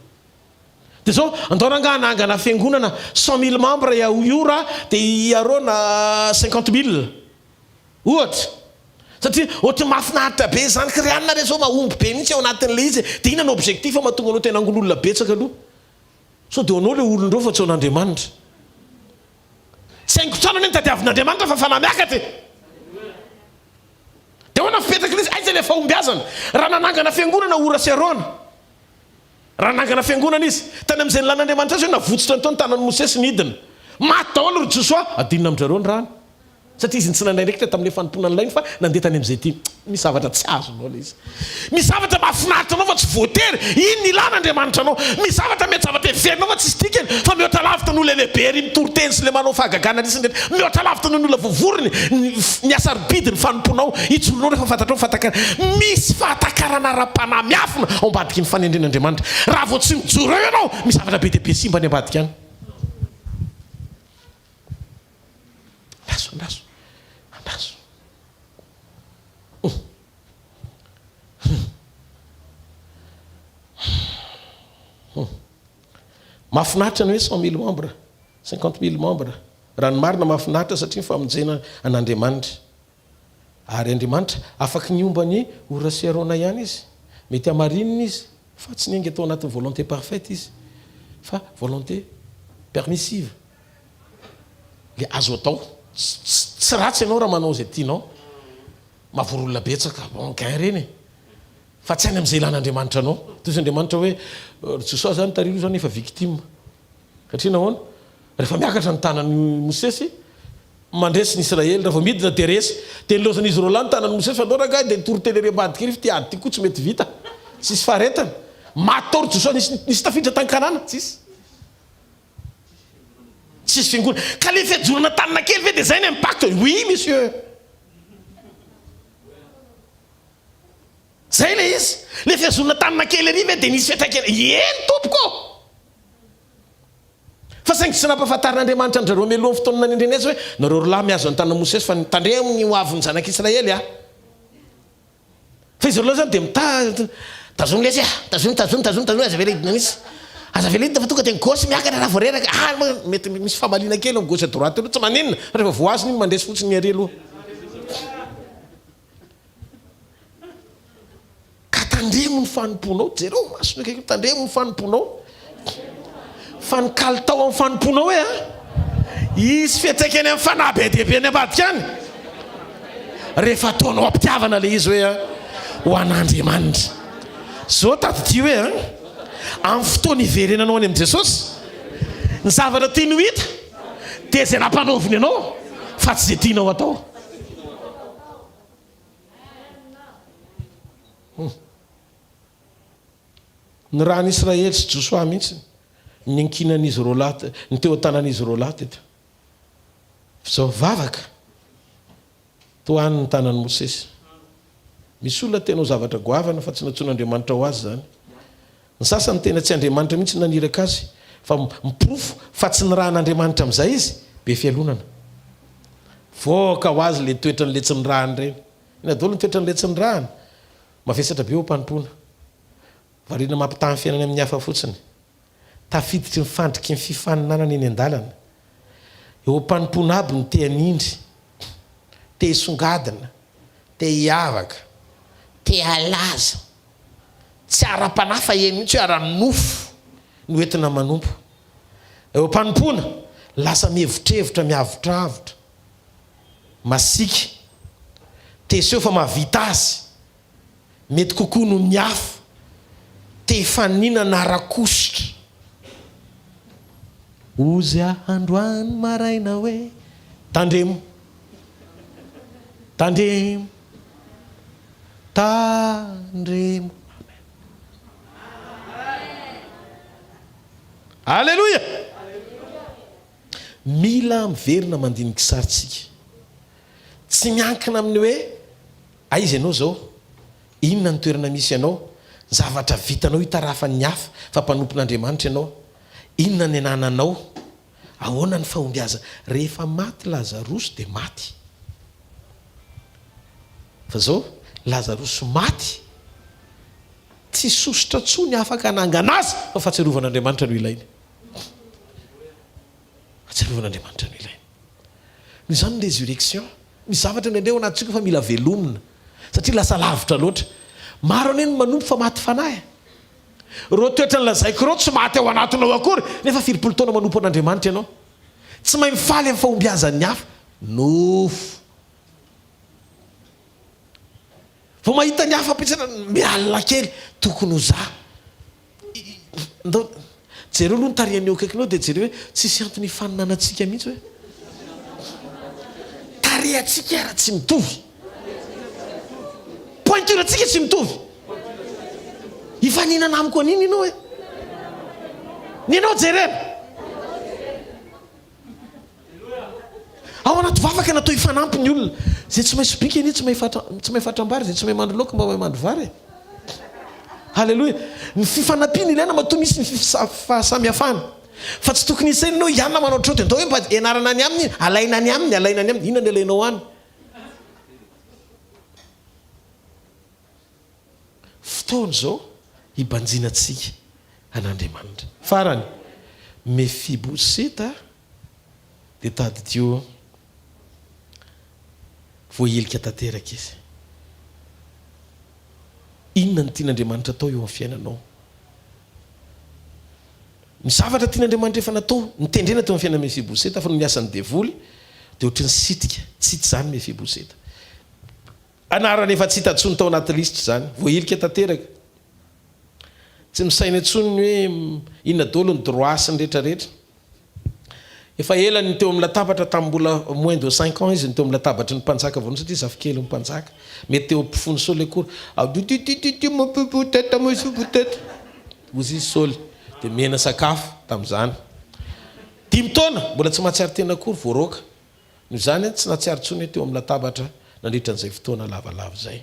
Dia zao, andao rangaha hanangana fiangonana 100 mille membres i Ora dia i Arona 50 mille. Ohatra. Satria ohatry ny mahafinaritra be izany krianina re zao mahomby be mihitsy ao anatin'ilay izy e. Dia inona no objectif mahatonga anao te hanangona olona betsaka aloha? Sao dia ho anao ilay olona ireo fa tsy ho an'Andriamanitra. Tsy haingon-trano anie no tadiavin'Andriamanitra fa fanahy miakatra e. Dia ahoana ny fipetrak'ilay izy? Aiza ilay fahombiazana? Raha nanangana fiangonana Ora sy Arona. Raha nanangana fiangonana izy, tany amin'izay nilan'Andriamanitra azy hoe navotsotra ny tao ny tanan'i Mosesy nidina. Maty daholo ry Josoa, adinona amin-dry zareo ny rany. Satria izy tsy nandray andraikitra tamin'ilay fanompoana nilainy fa nandeha tany amin'izay tiany. Misy zavatra tsy azonao ilay izy. Misy zavatra mahafinaritra anao fa tsy voatery iny ny ilan'Andriamanitra anao. Misy zavatra mety zavatra heverinao fa tsisy dikany fa mihoatra lavitra noho ilay lehibe ery mitory teny sy ilay manao fahagagana ery sy ny rehetra. Mihoatra lavitra noho ny olona voavoriny ny ny hasarobidy ny fanompoanao. Ijoroanao rehefa fantatrao ny fahatakarana. Misy fahatakarana ara-panahy miafina ao ambadiky ny fanendren'Andriamanitra. Raha vao tsy mijoro eo ianao, misy zavatra be dia be simba any ambadika any. Andraso, andraso, andraso. Hum. Hum. Hum. Mahafinaritra ny hoe 100 000 membres, 50 000 membres. Raha ny marina mahafinaritra satria ny famonjena an'Andriamanitra. Ary Andriamanitra, afaky ny homba an'i Ora sy Arona ihany Izy. Mety hamarinina Izy, fa tsy niainga tao anatin'ny volonté parfaite Izy, fa volonté permissive. Le azo atao. Tsy ratsy ianao raha manao izay tianao. Mahavory olona betsaka, bon gain ireny e. Fa tsy any amin'izay ilan'Andriamanitra anao. Toy izay Andriamanitra hoe, ry Josoa zany tary io zany efa victime. Satria nahoana? Rehefa miakatra ny tanan'i Mosesy, mandresy ny Israely, raha vao midina dia resy. Dia nilaozan'izy roalahy ny tanan'i Mosesy fa ndao rangahy dia nitory teny ery ambadika ery fa ity ady ity koa tsy mety vita. Tsisy faharetana. Maty tao ry Josoa, nisy nisy tafiditra tany Kanana? Tsisy. Tsisy fiangonana. Ka le fiajorana tanana kely ve dia zay ny impact? Oui monsieur. Zay le izy. Le fiazonana tanana kely ery ve dia nisy fiantraikany? Eny tompoko ô! Fa saingy tsy nampahafantarin'Andriamanitra an-dry zareo mialohan'ny fotoana nanendreny azy hoe, Nareo ry lahy mihazo ny tanan'i Mosesy fa tandremo ny ho avin'ny zanak'Israely a! Fa izy roalahy izany dia mita, tazomy lesy a! Tazomy, tazomy, tazomy, tazomy, aza avela hidina mihitsy. Aza avela hidina fa tonga dia ny gauche miakatra raha vao reraka. Ah, mety misy famaliana kely amin'ny gauche à droite aloha, tsy maninona, fa rehefa voahazona iny mandresy fotsiny ny ary aloha. Ka tandremo ny fanompoanao, jereo ny masony akaiky, tandremo ny fanompoanao. Fa ny kalitao amin'ny fanompoanao hoe a, hisy fiantraikany amin'ny fanahy be dia be any ambadika any. Rehefa ataonao am-pitiavana ilay izy hoe a, ho an'Andriamanitra. Zao tadidio hoe a, amin'ny fotoana hiverenanao any amin'i Jesosy, ny zavatra tiany ho hita dia izay nampanaoviny anao fa tsy izay tianao atao. Ny ran'i Israely sy Josoa mihitsy niankinan'izy roalahy, ny teo an-tanan'izy roalahy teto. F'izao vavaka, tohano ny tanan'i Mosesy. Misy olona te hanao zavatra goavana fa tsy nantsoin'Andriamanitra ho azy izany. Ny sasany tena tsy Andriamanitra mihitsy no naniraka azy fa miporofo fa tsy nirahan'Andriamanitra amin'izay izy, be fialonana. Voaka ho azy ilay toetran'ilay tsy nirahana ireny. Inona daholo ny toetran'ilay tsy nirahana? Mavesatra be eo am-panompoana. Variana mampitaha ny fiainany amin'ny hafa fotsiny. Tafiditry ny fandriky ny fifaninanana eny an-dalana. Eo am-panompoana aby no te hanindry, te hisongadina, te hiavaka, te halaza. Tsy ara-panahy fa eny mihitsy hoe ara-nofo no entina manompo. Eo am-panompoana, lasa mievotrevotra, miavotravotra, masiaka, te hiseho fa mahavita azy. Mety kokoa noho ny hafa. Te hifaninana ara-kosotra. Hozy aho androany maraina hoe, Tandremo! Tandremo! Tandremo! Amen! Aleloia! Mila miverina mandinika sary tsika. Tsy miankina amin'ny hoe aiza ianao izao, inona ny toerana misy anao, ny zavatra vitanao hitarafan'ny hafa fa mpanompon'Andriamanitra ianao, inona ny anananao, ahoana ny fahombiazana. Rehefa maty Lazarosy dia maty. Fa izao, Lazarosy maty, tsy sosotra intsony afaka hanangana azy fa fahatsiarovan'Andriamanitra no ilainy. Fahatsiarovan'Andriamanitra no ilaina. Noho izany ny résurrection, misy zavatra indraindray ao anatintsika fa mila velomina satria lasa lavitra loatra. Maro anie ny manompo fa maty fanahy e. Ireo toetra nolazaiko ireo tsy maty ao anatinao akory nefa filipolo taona manompo an'Andriamanitra ianao. Tsy mahay mifaly amin'ny fahombiazan'ny hafa. Nofo. Vao mahita ny hafa ampiasaina, mialona kely, tokony ho za. Ndao jereo aloha ny tarehiny eo akaikinao dia jereo hoe tsisy antony hifaninanantsika mihitsy hoe tarehantsika ara tsy mitovy. Pointure antsika tsy mitovy. Hifaninana amiko an'iny ianao e. Ny anao jerena. Ao anaty vavaka natao hifanampy ny olona. Izay tsy mahay sobika anie tsy mahay fatra tsy mahay fatram-bary, izay tsy mahay mandro laoka mba mahay mandro vary e. Haleloia. Ny fifanampiana ilaina matoa misy ny fahasamihafana. Fa tsy tokony hisaina ianao hianina manao ohatr'izao dia ndao hoe mba ianarana any aminy, alaina any aminy, alaina any aminy. Inona ny alainao any? Fotoana izao hibanjinantsika an'Andriamanitra. Farany, Mefiboseta dia tadidio voahilika tanteraka izy. Inona no tian'Andriamanitra atao eo amin'ny fiainanao? Ny zavatra tian'Andriamanitra efa natao, notendrena teo amin'ny fiainan'i Mefiboseta fa noho ny asan'ny devoly dia ohatry ny sitrika, tsy hita izany Mefiboseta. Anarana efa tsy hita intsony tao anaty lisitra izany. Voahilika tanteraka. Tsy misaina intsony ny hoe inona daholo ny droit sy ny rehetra rehetra. Efa ela ny teo amin'ny latabatra tamin'ny mbola moins de cinq ans izy no teo amin'ny latabatry ny mpanjaka voalohany satria zafikelin'ny mpanjaka. Mety teo am-pofoan'i Saoly akory. Adididididi mon bébé tête mon chou tête. Hozy izy Saoly. Dia mena sakafo tamin'izany. Dimy taona mbola tsy mahatsiaro tena akory voaroaka. Noho izany, tsy nahatsiaro intsony hoe teo amin'ny latabatra nandritra an'izay fotoana lavalava izay.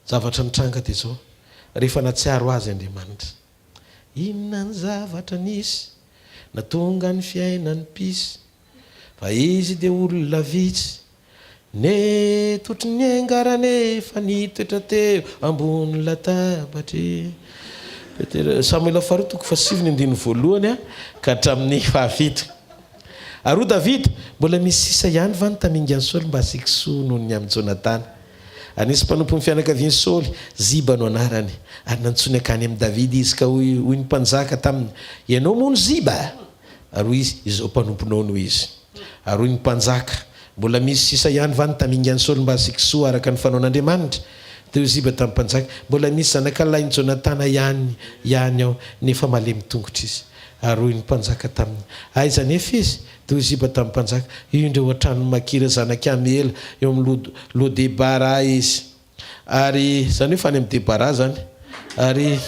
Zavatra nitranga dia izao, rehefa nahatsiaro azy Andriamanitra. Inona ny zavatra nisy nahatonga ny fiainan'i Pisy? Fa izy dia olona vitsy. Netotry ny angara nefa nitoetra teo ambony latabatr'i Petera. Samoela faharoa toko fahasivy ny andininy voalohany ka hatramin'ny fahafito. Ary hoy Davida, Mbola misy sisa ihany va ny tamingan'i Saoly mba hasiako soa noho ny amin'i Jonatana? Ary nisy mpanompon'ny fianakavian'i Saoly, Ziba no anarany. Ary nantsoiny hankany amin'i Davida izy, ka hoy hoy ny mpanjaka taminy, Ianao moa no Ziba? Ary hoy izy, Izao mpanomponao no izy. Ary hoy ny mpanjaka, Mbola misy sisa ihany va ny tamingan'i Saoly mba hasiako soa araka ny fanaon'Andriamanitra? Dia hoy Ziba tamin'ny mpanjaka, Mbola misy zanakalahin'i Jonatana ihany ihany ao, nefa malemy tongotra izy. Ary hoy ny mpanjaka taminy, Aiza anefa izy? Dia hoy Ziba tamin'ny mpanjaka, Indro eo an-tranon'i Makira zanak'i Amiela, eo amin'ny Lodebara izy. Ary, izany hoe efa any amin'i Debara izany. Ary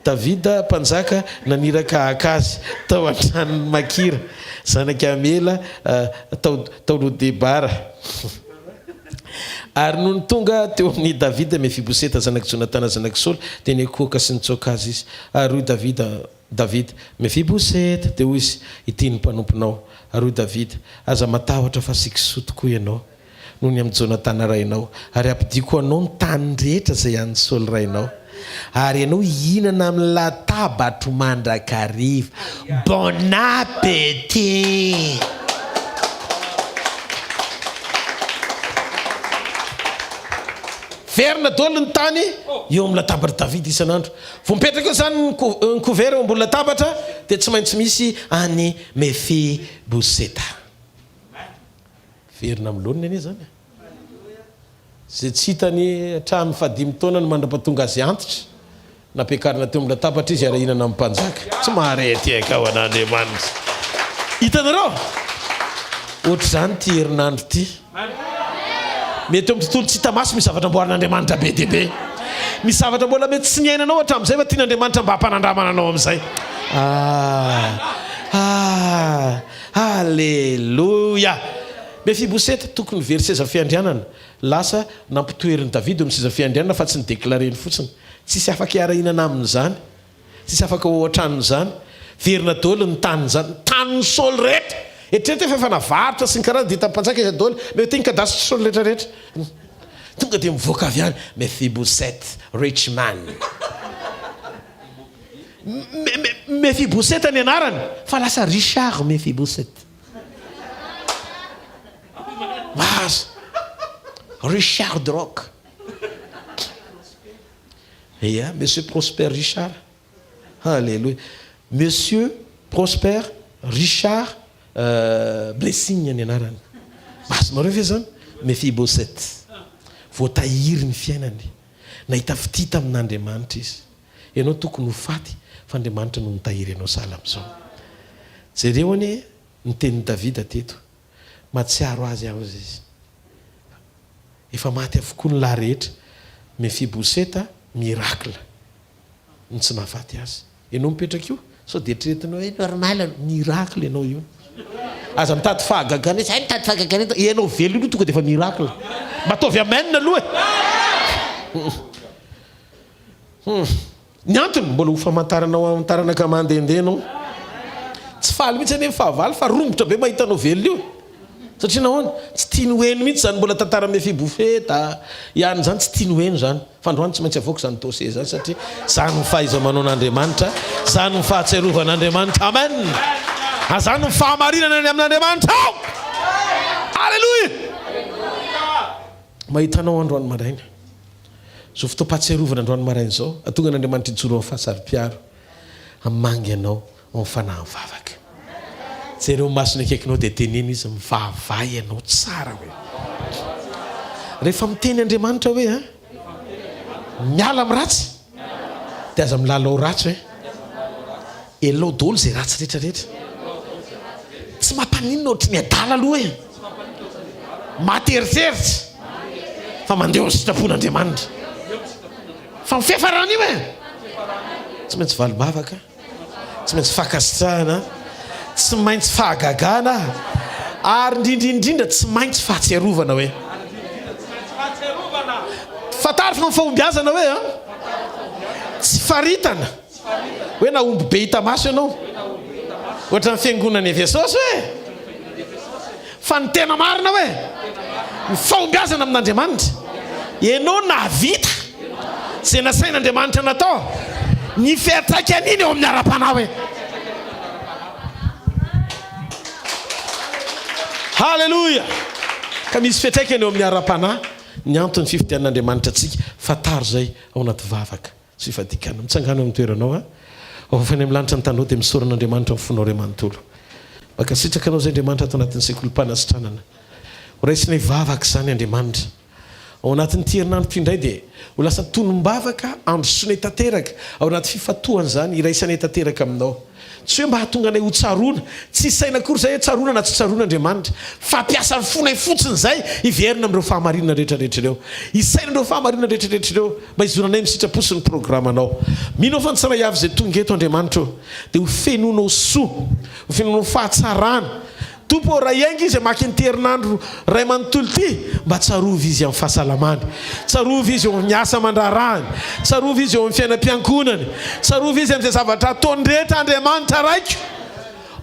Davida mpanjaka naniraka haka azy tao an-tranon'i Makira, zanak'i Amiela, tao tao Lodebara. Ary nony tonga teo amin'i Davida Mefiboseta zanak'i Jonatana zanak'i Saoly, dia niankohoka sy nitsoaka azy izy. Ary hoy Davida, Davida, Mefiboseta! Dia hoy izy, Ity ny mpanomponao. Ary hoy Davida, Aza matahotra fa asiako soa tokoa ianao, noho ny amin'i Jonatana rainao, ary hampodiako ho anao ny tany rehetra izay an'i Saoly rainao, ary ianao hihinana amin'ny latabatro mandrakariva. Bon appétit! Verina daholo ny tany eo amin'ny latabatr'i Davida isan'andro. Vao mipetraka eo izany ny couvert eo ambony latabatra dia tsy maintsy misy an'i Mefiboseta. Verina amin'ny laoniny anie izany e. Izay tsy hitany hatramin'ny fahadimy taonany mandra-pahatonga azy antitra, nampiakarina teo amin'ny latabatra izy hiara-hihinana amin'ny mpanjaka. Tsy mahare tehaka ho an'Andriamanitra. Hitanareo? Ohatr'izany ity herinandro ity. Mety eo amin'ny tontolo tsy hita maso misy zavatra amboarin'Andriamanitra be dia be. Misy zavatra mbola mety tsy niainanao hatramin'izay fa tian'Andriamanitra mba hampanandramana anao amin'izay. Ah! Ah! Aleloia! Mefiboseta, tokony very seza fiandrianana. Lasa nampitoherin'i Davida eo amin'ny seza fiandrianana fa tsy ni-declarer-ny fotsiny. Tsisy afaka hiara-hihinana aminy izany. Tsisy afaka ho ao an-tranony izany. Verina daholo ny taniny izany. Ny tanin'i Saoly rehetra. Eritrereto hoe fa efa navarotra sy ny karazany dia hitan'ny mpanjaka izy daholo. Mety ny cadastre Saoly rehetra rehetra. Tonga dia mivoaka avy any Mephibosheth, rich man. Mephiboseta ny anarany fa lasa Richard Mephibosheth. Lasa Richard Rock. Ia, Monsieur Prosper Richard. Alléluia. Monsieur Prosper Richard Blessing ny anarany. Azonareo ve zany? Mephibosheth. Voatahiry ny fiainany. Nahita fitia tamin'Andriamanitra izy. Ianao tokony ho faty fa Andriamanitra no nitahiry anao sahala amin'izao. Jereo anie ny tenin'i Davida teto. Mahatsiaro azy aho izy. Efa maty avokoa ny lahy rehetra. Mefiboseta, miracle no tsy nahafaty azy. Ianao mipetraka io, sao dia eritreretinao hoe normal, miracle ianao io. Aza mitady fahagagana hoe zay mitady fahagagana eto. Ianao velona io tonga dia efa miracle. Mba ataovy amen aloha e. Hum. Ny antony, mbola ho famantarana ho an'ny taranaka mandehandeha ianao. Tsy faly mihitsy anie ny fahavalo fa rombotra be mahita anao velona io. Satria nahoana? Tsy tiany ho heno mihitsy izany mbola tantara Mefibofeta ihany izany, tsy tiany ho heno izany. Fa androany tsy maintsy avoaka izany dossier izany satria izany ny fahaiza-manaon'Andriamanitra, izany ny fahatsiarovan'Andriamanitra. Amen! Izany ny fahamarinana any amin'Andriamanitra ao! Aleloia! Mahita anao androany maraina. Izao fotoam-pahatsiarovana androany maraina izao, hahatonga an'Andriamanitra hijoro amin'ny fahasaro-piaro, hamangy anao ao amin'ny fanahy mivavaka. Jereo ny masony akaikinao dia teneno izy, mivavaha ianao tsara hoe. Rehefa miteny Andriamanitra hoe an, miala amin'ny ratsy, dia aza milalao ratsy hoe. Elao daholo izay ratsy rehetra rehetra. Tsy mampaninona ohatry ny adala aloha e. Maty eritreritra fa mandeha ao amin'ny sitrapon'Andriamanitra. Fa ny fiafarana io e. Tsy maintsy valim-bavaka, tsy maintsy fankasitrahana, tsy maintsy fahagagana ary indrindra indrindra tsy maintsy fahatsiarovana hoe. Fantaro fa ny fahombiazana hoe an, tsy faritana. Hoe nahomby be hita maso ianao. Ohatran'ny fiangonan'i Efesosy hoe. Fa ny tena marina hoe, ny fahombiazana amin'Andriamanitra. Ianao nahavita izay nasain'Andriamanitra natao. Ny fiantraikan'iny eo amin'ny ara-panahy hoe. Haleloia! Ka misy fiantraikany eo amin'ny ara-panahy ny anton'ny fifidianan'Andriamanitra antsika. Fantaro izay ao anaty vavaka. Tsy fadikana. Mitsangàna eo amin'ny toeranao a. Ao fa any amin'ny lanitra ny taninao dia misaora an'Andriamanitra amin'ny fonao iray manontolo. Mankasitraka anao izay Andriamanitra ato anatin'ny sekolim-panasitranana. Ho raisinay vavaka izany Andriamanitra. Ao anatin'ity herinandro ity indray dia ho lasa tonom-bavaka androsoanay tanteraka ao anaty fifantohana izany, iraisanay tanteraka aminao. Tsy hoe mba hahatonga anay ho tsaroana, tsy isaina akory izay hoe tsaroana na tsy tsaroana Andriamanitra, fa hampiasa ny fonay fotsiny izay hiverina amin'ireo fahamarinana rehetra rehetra ireo. Isaina ireo fahamarinana rehetra rehetra ireo mba hizoranay amin'ny sitrapo sy ny programanao. Mino aho fa ny tsirairay avy izay tonga eto Andriamanitra ô, dia ho fenoinao soa, ho fenoinao fahatsarana, Tompo ô, raha hiainga izy hamaky an'ity herinandro iray manontolo ity, mba tsarovy izy amin'ny fahasalamany. Tsarovy izy eo amin'ny asa aman-draharahany. Tsarovy izy eo amin'ny fiainam-piankohonany. Tsarovy izy amin'izay zavatra ataony rehetra, Andriamanitra Raiko.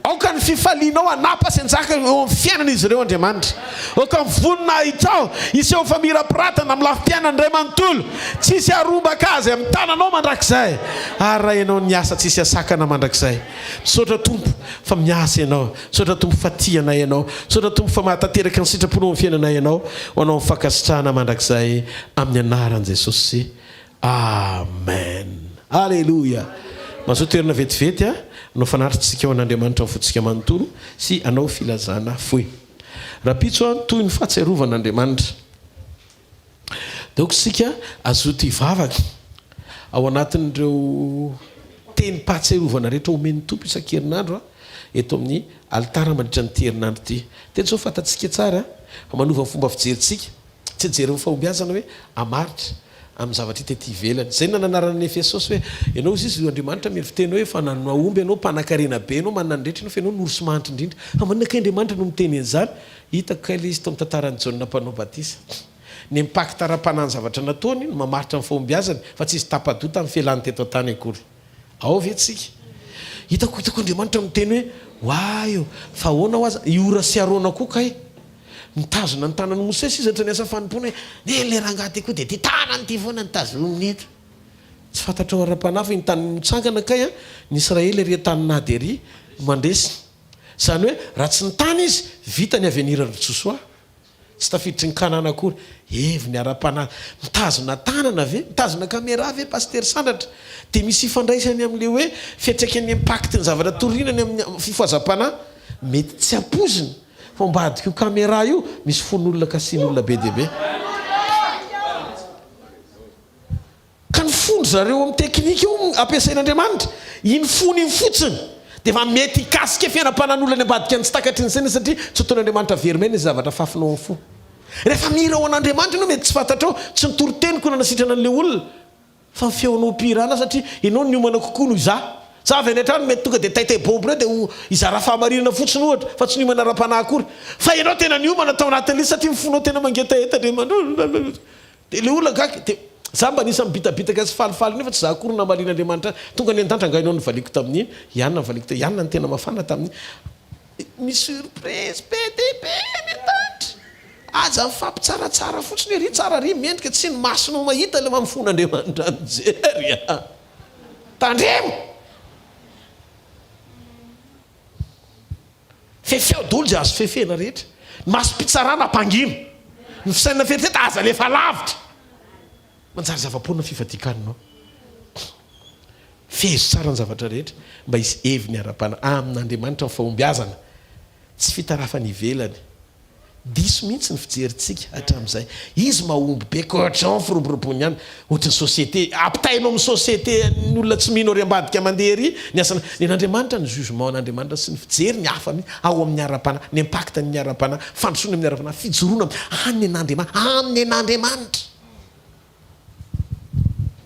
Aoka ny fifalianao hanapa sy hanjaka eo amin'ny fiainan'izy ireo, Andriamanitra. Aoka ny voninahitrao hiseho famirapiratana amin'ny lafim-piainany iray manontolo. Tsy hisy harombaka azy amin'ny tananao mandrakizay, ary raha Ianao niasa tsy hisy hasakana mandrakizay. Misaotra Tompo fa miasa Ianao. Misaotra Tompo fa tia anay Ianao. Misaotra Tompo fa mahatanteraka ny sitraponao amin'ny fiainanay Ianao. Ho Anao ny fankasitrahana mandrakizay amin'ny anaran'i Jesosy. Amen! Aleloia! Mazoto toerana vetivety a, hanao fanatitsika ho an'Andriamanitra ny fontsika manontolo sy hanao filazana fohy. Rahampitso a, toy ny fahatsiarovana Andriamanitra. Donc isika hazoto hivavaka ao anatin'ireo tenim-pahatsiarovana rehetra omen'ny Tompo isan-kerinandro eto amin'ny alitara mandritra an'ity herinandro ity. Tena sao fantatsika tsara fa manova ny fomba fijerintsika. Tsy hijery ny fahombiazana hoe hamaritra amin'ny zavatra hita ety ivelany. Izay no nananarana an'i Efesosy hoe, Ianao hozy izy, Andriamanitra mihevi-tena hoe efa nahomby ianao, mpanankarena be ianao, manana ny rehetra ianao, fa ianao no ory sy mahantra indrindra. Fa maninona kay Andriamanitra no miteny an'izany? Hitako kay ilay izy tao amin'ny tantaran'i Jaona Mpanao Batisa. Ny impact ara-panahy ny zavatra nataony no mamaritra ny fahombiazany, fa tsy izy tapa-doha tamin'ny fialany teto an-tany akory. Ao ve tsika? Hitako, hitako Andriamanitra miteny hoe, Oay ô, fa ahoana ho aza, i Ora sy Arona koa kay. Nitazona ny tanan'i Mosesy izy hatrany asa fanompoana hoe, Neny ilay rangahy ity koa dia ity tanany ity foana no tazominy eto. Tsy fantatrao ara-panahy fa iny tanany mitsangana kay an, ny Israely ery an-tanin'ady ery no mandresy. Izany hoe, raha tsy nitana izy, vita ny avenir-ndry Josoa. Tsy tafiditry ny Kanana akory. Heviny ara-panahy. Mitazona tanana ve? Mitazona camera ve Pasitera Sandratra? Dia misy ifandraisany amin'ilay hoe fiantraikan'ny impact ny zavatra torina ny amin'ny fifohazam-panahy. Mety tsy ampoizina fa ambadik'io camera io misy fon'olona kasihin'olona be dia be. Ka ny fon-dry zareo amin'ny teknika io ampiasain'Andriamanitra, iny fony iny fotsiny dia efa mety hikasika fiainam-panan'olona any ambadika any tsy takatry ny saina satria tsy ataon'Andriamanitra very maina izay zavatra afafinao amin'ny fo. Rehefa mihira ho an'Andriamanitra ianao mety tsy fantatrao, tsy ny toriteniko no nanasitrana an'ilay olona fa ny feonao mpihirana satria ianao niomana kokoa noho izaho. Za avy any an-trano mety tonga dia taitay bombe ireo dia ho hizara fahamarinana fotsiny ohatra fa tsy niomana ara-panahy akory. Fa ianao tena niomana tao anatin'ilay izy satria ny fonao tena mangetaheta Andriamanitra. Dia ilay olona gaga, dia za mba anisan'ny bitabitaka sy falifaly nefa tsy za akory no namalian'Andriamanitra ahy. Tonga any an-danitra angaha ianao no novaliako tamin'iny? I Anna novaliako teo, i Anna no tena mafana tamin'iny. Misy surprise be dia be any an-danitra. Aza mifampitsaratsara fotsiny hoe ry tsara ry mendrika, tsy ny masonao mahita ilay fa ny fon'Andriamanitra mijery a! Tandremo! Fefeo daholo izay azo fefena rehetra. Ny masom-pitsarana ampangino. Ny fisainana fieritreretana aza alefa lavitra. Manjary zava-poana ny fifadian-kaninao. Fehezo tsara ny zavatra rehetra mba hisy heviny ara-panahy amin'Andriamanitra ny fahombiazana. Tsy fitarafana ivelany. Diso mihitsy ny fijerintsika hatramin'izay. Izy mahomby be ka ohatr'izao ny firoborobony ihany. Ohatry ny société, ampitahainao amin'ny société an'ny olona tsy mino ary ambadika mandeha ery ny asana. Ny an'Andriamanitra ny jugement an'Andriamanitra sy ny fijery ny hafa mihitsy ao amin'ny ara-panahy, ny impact ny ara-panahy, fandrosoana amin'ny ara-panahy, fijoroana amin'ny an'Andriamanitra, amin'ny an'Andriamanitra.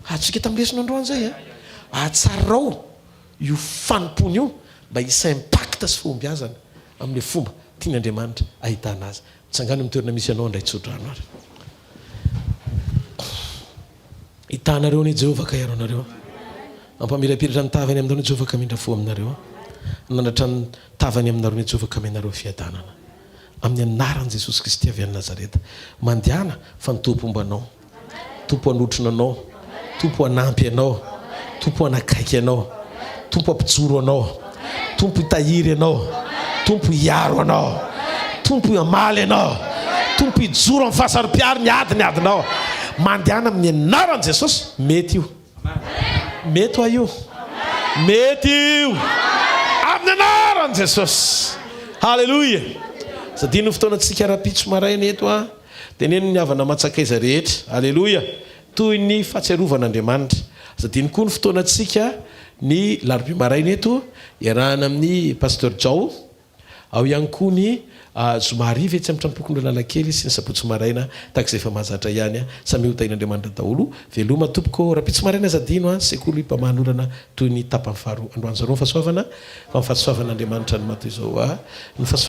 Azontsika tamin'ny lesona androany izay a! Ahatsarao io fanompoana io mba hisy impact sy fahombiazana amin'ilay fomba tian'Andriamanitra ahitana azy. Mitsangàna eo amin'ny toerana misy anao handray tsodrano ary. Hitahanareo anie Jehovah ka hiaro anareo. Hampamirapiratra ny tavany aminareo anie Jehovah ka hamindra fo aminareo. Hanandratra ny tavany aminareo anie Jehovah ka hamenareo fiadanana. Amin'ny anaran'i Jesosy Kristy avy any Nazareta. Mandehana fa ny Tompo homba anao. Tompo hanotrona anao. Tompo hanampy anao. Tompo hanakaiky anao. Tompo hampijoro anao. Tompo hitahiry anao. Tompo hiaro anao. Tompo hamaly anao. Tompo hijoro amin'ny fahasaropiaro ny ady ny adinao. Mandehana amin'ny anaran'i Jesosy. Mety io. Mety hoa io. Mety io. Amin'ny anaran'i Jesosy. Haleloia. Aza adino ny fotoanantsika rahampitso maraina eto an. Teneno ny havana aman-tsakaiza rehetra. Aleloia. Toy ny fahatsiarovana Andriamanitra. Aza adino koa ny fotoanantsika ny larobia maraina eto iarahana amin'ny Pasteur Jao. Ao ihany koa ny zoma hariva etsy amin'ny Tranompokonolona Analakely sy ny sabotsy maraina tahaka izay efa mahazatra ihany. Samia ho tahian'Andriamanitra daholo. Veloma tompoko. Rahampitso maraina aza adino an, sekoly mpamahan'olana toy ny tapany faharoa androany. Zareo ny fahasoavana fa ny fahasoavan'Andriamanitra no maha toy izao ny fahasoavana.